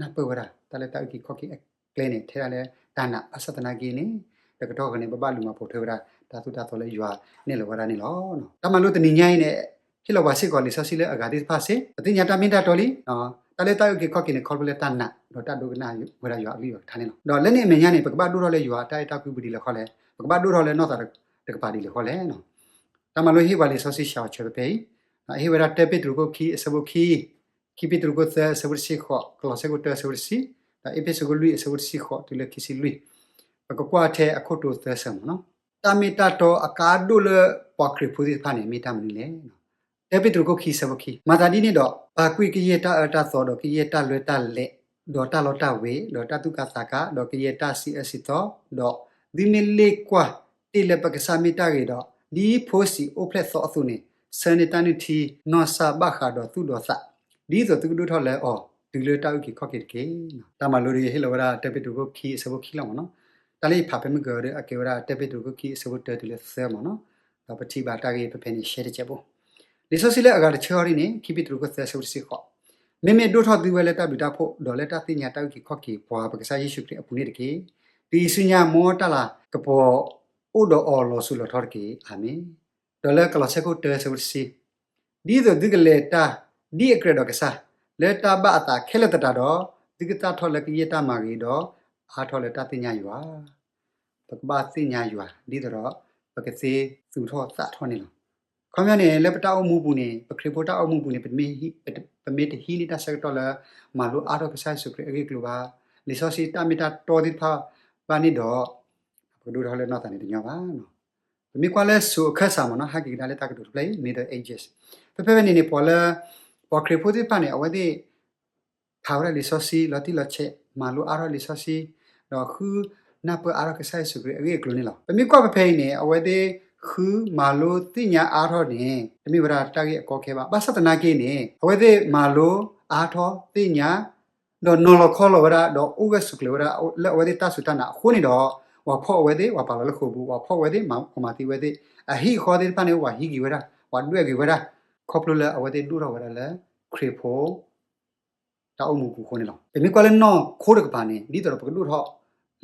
နၢ်ပၢၢ်ဝဲဒၣ် တၢ်လၢတၢ်အုၣ်က့ၤခီၣ်က့ၤအကျဲန့ၣ် ထဲဒၣ်လၢတၢ်နာ် ဘၣ်ဆၣ်သနာ်က့န့ၣ် တကတီၢ်ဃီန့ၣ် ပဘၣ်လူၤမၤပိာ်ထွဲဝဲဒၣ် တၢ်သိၣ်တၢ်သီလၢယွၤနဲၣ်လီၤဝဲဒၣ်န့ၣ်လီၤ. တၢ်မၤလိတနံၤညါအံၤန့ၣ် ဟ့ၣ်လီၤပှၤစ့ၢ်ကီးလံာ်စီဆှံလၢအဂၤသ့ၣ်တဖၣ်စ့ၢ်, ပသ့ၣ်ညါတၢ်မ့ၢ်တၢ်တီလံ. တၢ်လၢတၢ်အုၣ်က့ၤခီၣ်က့ၤန့ၣ် ခီဖျိလၢတၢ်နာ် ဒီးတၢ်ဒိကနၣ်ဝဲဒၣ်ယွၤအကလုၢ်ယွၤကထါန့ၣ်လီၤ. ဒီးလၢန့ၣ်အမဲာ်ညါန့ၣ် ပကဘၣ်ဒိၣ်ထီၣ်လၢယွၤအတၢ်အဲၣ်တၢ်ကွံပူၤဒ်လဲၣ်ဃီလဲၣ်, ပကဘၣ်ဒိၣ်ထီၣ်လၢနီၢ်သးတကပၤဒ်လဲၣ်ဃီလဲၣ်. တၢ်မၤလိဟ့ၣ်ပှၤလံာ်စီဆှံဆှၢအီၤဆၢဖဲဖဲအံၤ, ဟ့ၣ်ဝဲဒၣ်တၢပ့းတရူးခိၣ်ခံအဆၢဖိခံ, ခံပ့းတရူးခိၣ်သၢအဆၢဖိတဆံဃိး, ကလီးစဲခိၣ်တၢအဆၢဖိတဆံ, ဒီးအ့းဖ့းစူးခိၣ်လွံၢ်အဆၢဖိတဆံဃိးတုၤလၢခံဆံလွံၢ်, ပကကွၢ်ထဲအခိၣ်တီသၢဆၢမ့ၢ်နီၤ. တၢ်မ့ၢ်တၢ်တီအကါဒိၣ်လၢပှၤခရံာ်ဖိသ့ၣ်တဖၣ်န့ၣ် မ့ၢ်တၢ်မနုၤလဲၣ်. တၢပ့းတရူးခိၣ်ခံအဆၢဖိခံ, မၤသးဒ်န့ၣ်ဒီး ပာ်ကွံာ်ကယဲၢ်တၢ်အၢတၢ်သီ ဒီးကယဲၢ်တၢ်လွဲတၢ်လဲာ်, ဒီးတၢ်လီတၢ်ဝ့ၤ, ဒီးတၢ်သူၣ်ကါသးကါ, ဒီးကယဲၢ်တၢ်စံးအၢစံးသီ, ဒီးသုမ့ၢ်လ့ၣ်ကွၢ်တ့ၢ်လၢပကစၢ်မ့ၢ်တၢ်ဂ့ၤဒီး ဒ်ဖိစံးအိၣ်ဖျဲၣ်သီအသိးန့ၣ်, ဆၢန့ၢ်တၢ်နုၢ်ထံနီၢ်စၢ်ဘၣ်ဃးဒီးသူၣ်ဒီးသး, ဒ်သိးသုကဒိၣ်ထီၣ်လၢအီၤ တုၤလၢတၢ်အုၣ်က့ၤခီၣ်က့ၤတက့ၢ်. တၢ်မၤလိဒ်အံၤ ဟ့ၣ်လီၤဝဲဒၣ်တၢပ့းတရူးခိၣ်ခံအဆၢဖိခံလီၤမ့ၢ်နီၤ. တၢ်လၢယဖးဖဲမုၢ်ကၢၤဒီး အကဲဝဲဒၣ်တၢပ့းတရူးခိၣ်ခံအဆၢဖိတၢတုၤလၢသၢမ့ၢ်နီၤ. ဒီးပထံၣ်ဘၣ်တၢ်ဂ့ၢ်ဖဲဖဲန့ၣ် ရှဲတစဲးဖိ. လံာ်စီဆှံလၢအဂၤတဆၢအံၤန့ၣ် ခံပ့းတရူးခိၣ်သၢအဆၢဖိတဆံဃိး, မ့မ့ၢ်ဒိၣ်ထီၣ်သုဝဲလၢတၢ်ဘျုးတၢ်ဖှိၣ် ဒီးလၢတၢ်သ့ၣ်ညါတၢ်အုၣ်က့ၤခီၣ်က့ၤပှၤပကစၢ်ယ့ၣ်ၡူးခရံာ်အပူၤန့ၣ်တက့ၢ်. တုၤအံၤဆူညါ မ်တၢ်လၤကပီၤ အိၣ်ဒီးအီၤလီၤစိၤလီၤထီတက့ၢ်. အၤမ့ၣ်. ဒီးလၢကလီးစဲခိၣ်တၢအဆၢဖိတဆံ, ဒ်သိးသုကလဲၤတၢ်ဒ်အကြၢးဒီးကစၢ်, လၢတၢ်ဘၣ်အသးခဲလၢာ်သတးဒီး, သုကသၣ်ထီၣ်လၢကယဲၢ်တၢ်မၤဂ့ၤဒီး အါထီၣ်လၢတၢ်သ့ၣ်ညါယွၤ. ပကဘၣ်သ့ၣ်ညါယွၤ ဒ်သိးဒီး ပကသ့သူၣ်ထီၣ်သးထီၣ်န့ၣ်လီၤ. ခီပညီန့ၣ် လၢပတၢ်အိၣ်မူပူၤန့ၣ်, ပခရံာ်ဖိတၢ်အိၣ်မူပူၤန့ၣ်, ပမ့ၢ်တဟံးန့ၢ်တၢ်ဆၢကတီၢ်လၢ မၤလိအါထီၣ်ကစၢ်ယ့ၣ်ၡူးခရံာ်အဂ့ၢ်အကျိၤဘၣ်, လံာ်စီဆှံတၢ်မ့ၢ်တၢ်တီသ့ၣ်တဖၣ်ဘၣ်န့ၣ်ဒီး, ပကဒိၣ်ထီၣ်လၢနီၢ်သးန့ၣ်တညီဘၣ်. ပမ့ၢ်ကွၢ်လၢစိၤအခၢၣ်စးမ့ၢ်နီၤ, ဟဲက့ၤကဒါလၢတၢ်ကတိၤတဖျၢၣ်အံၤ Middle Ages, ဖဲဖဲဖဲန့ၣ်န့ၣ် ပှၤလၢ ပှၤခရံာ�ဖိသ့ၣ်တဖၣ်န့ၣ် အဝဲသ့ၣ် ဖးဝဲဒၣ်လံာ်စီဆှံလီၤတံၢ်လီၤဆဲး, မၤလိအါထီၣ်လံာ်စီဆှံ, ဒီးဃုနၢ်ပၢၢ်အါထီၣ်ကစၢ်ယ့ၣ်ၡူးခရံာ်အဂ့ၢ်အကျိၤန့ၣ်လီၤ. ပမ့ၢ်ကွၢ်ဖဲဖဲအံၤန့ၣ် အဝဲသ့ၣ်ဃုမၤလိသ့ၣ်ညါအါထီၣ်န့ၣ် တမ့ၢ်ဝဲဒၣ်တၢ်ဂ့ၢ်အကီအခဲဘၣ်. ဘၣ်ဆၣ်သနာ်က့န့ၣ် အဝဲသ့ၣ်မၤလိအါထီၣ်သ့ၣ်ညါ ဒီးနီၤလီၤခီလီၤဝဲဒၣ် ဒီးအိၣ်ဂၢၢ်ဆိးကျၢၤဝဲဒၣ်လၢအဝဲသ့ၣ်တၢ်စူၢ်တၢ်နာ်အဃိန့ၣ်ဒီး, ပှၤဖီၣ်အဝဲသ့ၣ်, ပှၤပာ်လီၤလၢဃိာ်ပူၤ, ပှၤဖီၣ်အဝဲသ့ၣ်, ပှၤမၤသံဝဲသ့ၣ်, အဟံၣ်အဃီသ့ၣ်တဖၣ်န့ၣ် ပှၤဟံးက့ၤဝဲဒၣ်, ပှၤဒွဲၣ်က့ၤဝဲဒၣ်, ခီဖျိလၢအဝဲသ့ၣ်ဒိၣ်ထီၣ်ဝဲဒၣ်လၢ ခရံာ်ဖိ တၢ်အိၣ်မူပူၤအဃိန့ၣ်လီၤ. ပမ့ၢ်ကွၢ်လၢနီၢ်ခိတကပၤန့ၣ် ဒ်သိးဒီးပကဒိၣ်ထီၣ်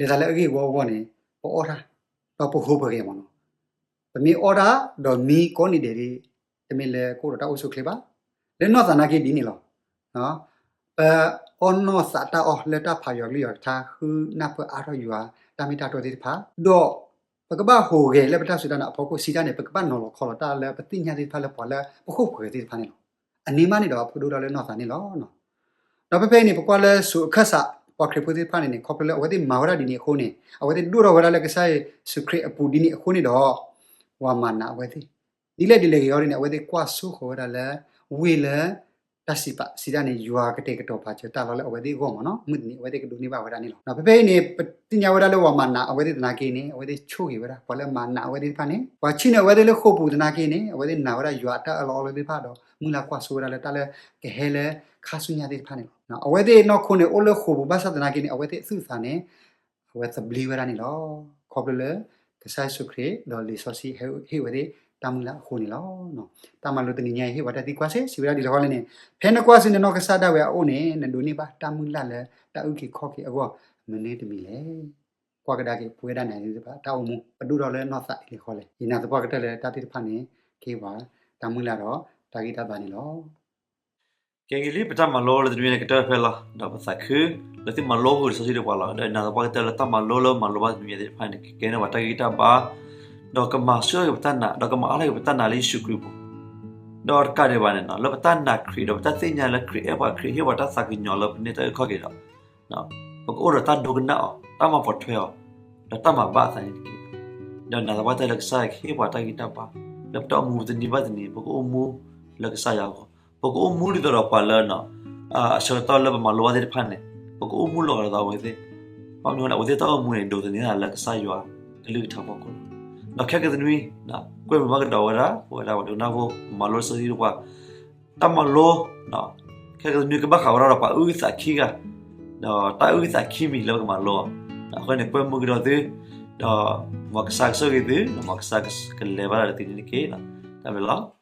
လဲၤသးလၢအဂ့ၢ်အဝီအဂီၢ်န့ၣ်, ပအီၣ်တၢ်, ဒီးပဟိးပဂဲၤမ့ၢ်နီၤ. ပမ့ၢ်အီၣ်တၢ်ဒီးမံကိးနံၤဒဲးဒီး, တမ့ၢ်လၢကအိၣ်ဒီးတၢ်အိၣ်ဆူၣ်အိၣ်ချ့ဘၣ်. လၢနီၢ်သးနာ်က့ဒ်န့ၣ်လီၤ. ပအီၣ်နီၢ်သးတၢ်အီၣ်လၢတၢ်ဖးယွၤကလုၢ်ယွၤကထါ, ဃုနၢ်ပၢၢ်အါထီၣ်ယွၤတၢ်မ့ၢ်တၢ်တီသ့ၣ်တဖၣ်, ဒီးပကဘၣ်ဟိးဂဲၤလၢပတၢ်စူၢ်တၢ်နာ်အဖီခိၣ်, စံးတၢ်န့ၣ် ပကဘၣ်နီၤလီၤခီလီၤတၢ်လၢပသ့ၣ်ညါသ့ၣ်တဖၣ်လၢပှၤလၢပဃိၣ်ပဃဲၤသ့ၣ်တဖၣ်န့ၣ်လီၤ. အန့ၣ်မးန့ၣ်ဒီး ပကဒိၣ်ထီၣ်လၢနီၢ်သးန့ၣ်လီၤ. ဒီးဖဲဖဲအံၤန့ၣ် ပကွၢ်လၢစိၤအခၢၣ်စး ပှၤခရံာ်ဖိသ့ၣ်တဖၣ်န့ၣ်န့ၣ် ခီဖျိလၢအဝဲသ့ၣ်မၤဝဲဒၣ်ဒ်န့ၣ်အဃိန့ၣ်, အဝဲသ့ၣ်ဒိၣ်ထီၣ်ဝဲဒၣ်လၢကစၢ်ယ့ၣ်ၡူးခရံာ်အပူၤဒ်န့ၣ်အဃိန့ၣ်ဒီး, ပှၤမၤနးအဝဲသ့ၣ်, ဒ်လဲၣ်ဒ်လဲၣ်ဂ့ၤအီၤဒ်န့ၣ် အဝဲသ့ၣ်ကွၢ်စိဃီၤဝဲဒၣ်လၢ ဝ့ၢ်လၢ တၢ်စံးပာ် စံးတၢ်န့ၣ် ယွၤကတဲာ်ကတီၤပာ်စၢၤတၢ်လီၤလၢအဝဲသ့ၣ်အဂီၢ်မ့ၢ်နီၤ, မုၢ်တနံၤအဝဲသ့ၣ်ကဒိးန့ၢ်ဘၣ်ဝဲဒၣ်န့ၣ်လီၤ. ဖဲဖဲအံၤန့ၣ် ပသ့ၣ်ညါဝဲဒၣ်လၢပှၤမၤနးအဝဲသ့ၣ်သနာ်က့န့ၣ် အဝဲသ့ၣ်ဆိၣ်ဂ့ၤဝဲဒၣ်, ပှၤလၢမၤနးအဝဲသ့ၣ်တဖၣ်န့ၣ် ပှၤဆှၢနုာ်အဝဲသ့ၣ်လၢဃိာ်ပူၤသနာ်က့န့ၣ် အဝဲသ့ၣ်နာ်ဝဲဒၣ်ယွၤအတၢ်အၢၣ်လီၤအီလီၤသ့ၣ်တဖၣ်ဒီး မုၢ်လၢ်ကွၢ်စိဝဲဒၣ်လၢတၢ်လၢကဟဲလၢခါဆူညါသ့ၣ်တဖၣ်န့ၣ်လီၤ. အဝဲသ့ၣ်နီၢ်ခိန့ၣ် အိၣ်လၢဃိာ်ပူၤဘၣ်ဆၣ်သနာ်က့န့ၣ် အဝဲသ့ၣ်အသူၣ်အသးန့ၣ် အဝဲသဘျ့ဝဲဒၣ်န့ၣ်လီၤ. ခီဖျိလၢ ကစၢ်ယ့ၣ်ၡူးခရံာ် ဒီးလံာ်စီဆှံဟ့ၣ်ဝဲသ့ၣ်တၢ်မုၢ်လၢ်အဃိန့ၣ်လီၤ. တၢ်မၤလိတနံၤညါအံၤ ဟ့ၣ်ပှၤတၢ်သံကွၢ်စ့ၢ် စံးဝဲဒၣ်ဒ်လဲၣ်ဃီလဲၣ်န့ၣ်, ဖဲနကွၢ်ဆူနနီၢ်ကစၢ်ဒၣ်ဝဲအအိၣ်န့ၣ် နဒိးန့ၢ်ဘၣ်တၢ်မုၢ်လၢ်လၢတၢ်အုၣ်က့ၤခီၣ်က့ၤအဂီၢ် မနုၤတမံၤလဲၣ်. ကွၢ်ကဒါက့ၤပဝဲဒၣ်နၤသ့ၣ်တဖၣ် တၢ်အိၣ်မူ ပဒိၣ်ထီၣ်လၢနီၢ်သးဒ်လဲၣ်ဃီလဲၣ်. ယနာ်သပှၢ်ကတၢၢ်လၢတၢ်သ့ၣ်တဖၣ်န့ၣ် ကဟ့ၣ်ပှၤတၢ်မုၢ်လၢ်ဒီးတၢ်ဂံၢ်တၢ်ဘါန့ၣ်လီၤ. ကဲဂ့ၤလံ ပတၢ်မၤလိလၢတနွံန့ၣ် ကတၢၢ်ဖဲလီၤ. ဒီးပသးခုလၢသုမၤလိဃုာ်လံာ်စီဆှံတပှၤလီၤ. ဒီးယနာ်သပှၢ်ကတၢၢ်လၢတၢ်မၤလိလၢမၤလိဘၣ်တနွံသ့ၣ်တဖၣ်န့ၣ် ကကဲန့ၢ်ပှၤတၢ်ဂံၢ်တၢ်ဘါ, ဒီးကမၤဆူၣ်ထီၣ်က့ၤပတၢ်နာ်, ဒီးကမၤအါထီၣ်က့ၤပတၢ်နာ်လၢယ့ၣ်ၡူးခရံာ်အပူၤ, ဒီးတကးဒံးဘၣ်န့ၣ် လၢပတၢ်နာ်ခရံာ်ဒီးပတၢ်သ့ၣ်ညါလၢခရံာ်အဲၣ်ပှၤ, ခရံာ်ဟ့ၣ်ပှၤတၢ်သးကညီၤလၢပန့ၢ်တၢ်အုၣ်က့ၤခီၣ်က့ၤဒီး ပကအိၣ်ဒီးတၢ်ဒိကနၣ်အီၤ, တၢ်မၤပိာ်ထွဲအီၤ, ဒီးတၢ်မၤဘၣ်အသးန့ၣ်တက့ၢ်. ဒီးနာ်သပှၢ်ကတၢၢ်လၢကစၢ်ယွၤကဟ့ၣ်ပှၤတၢ်ဂံၢ်တၢ်ဘါ, လၢပတၢ်အိၣ်မူတနံၤဘၣ်တနံၤ ပကအိၣ်မူလၢကစၢ်ယွၤအဂီၢ်, ပကအိၣ်မူဒ်သိးဒီးပှၤလၢ အဆၢကတီၢ်လၢပမၤလိဘၣ်သ့ၣ်တဖၣ်န့ၣ် ပကအိၣ်မူလီၤဂာ်ဒ်သိးအဝဲသ့ၣ်. ဘၣ်မနုၤအဃိလဲၣ် အဝဲသ့ၣ်တၢ်အိၣ်မူန့ၣ် ဒိးသန့ၤသးလၢကစၢ်ယွၤကလုၢ်ကထါဖီခိၣ်လီၤ. ဒီးခဲကနွံ ကွဲမုာ်ဘၣ်ကဒီးဝဲဒၣ် ပဝဲဒၣ်ပှၤဒိကနၣ်ဖိ မၤလိလံာ်စီဆှံတပှၤ တၢ်မၤလိ ခဲကနွံကဘၣ်ဃးဝဲဒၣ်ဒီးပှၤအုၣ်သးခံဂၤ, ဒီးတၢ်အုၣ်သးခံမံၤလၢပကမၤလိအီၤ. အဃိန့ၣ် ကွဲမုာ်ကဒီးသု, ဒီးမ်ကစၢ်ကဆိၣ်ဂ့ၤသု, ဒီးမ်ကစၢ်ကလဲၤဘၣ်တၢ်ဒီးသုန့ၣ်တက့ၢ်. တၢ်ဘျုးလီၤ.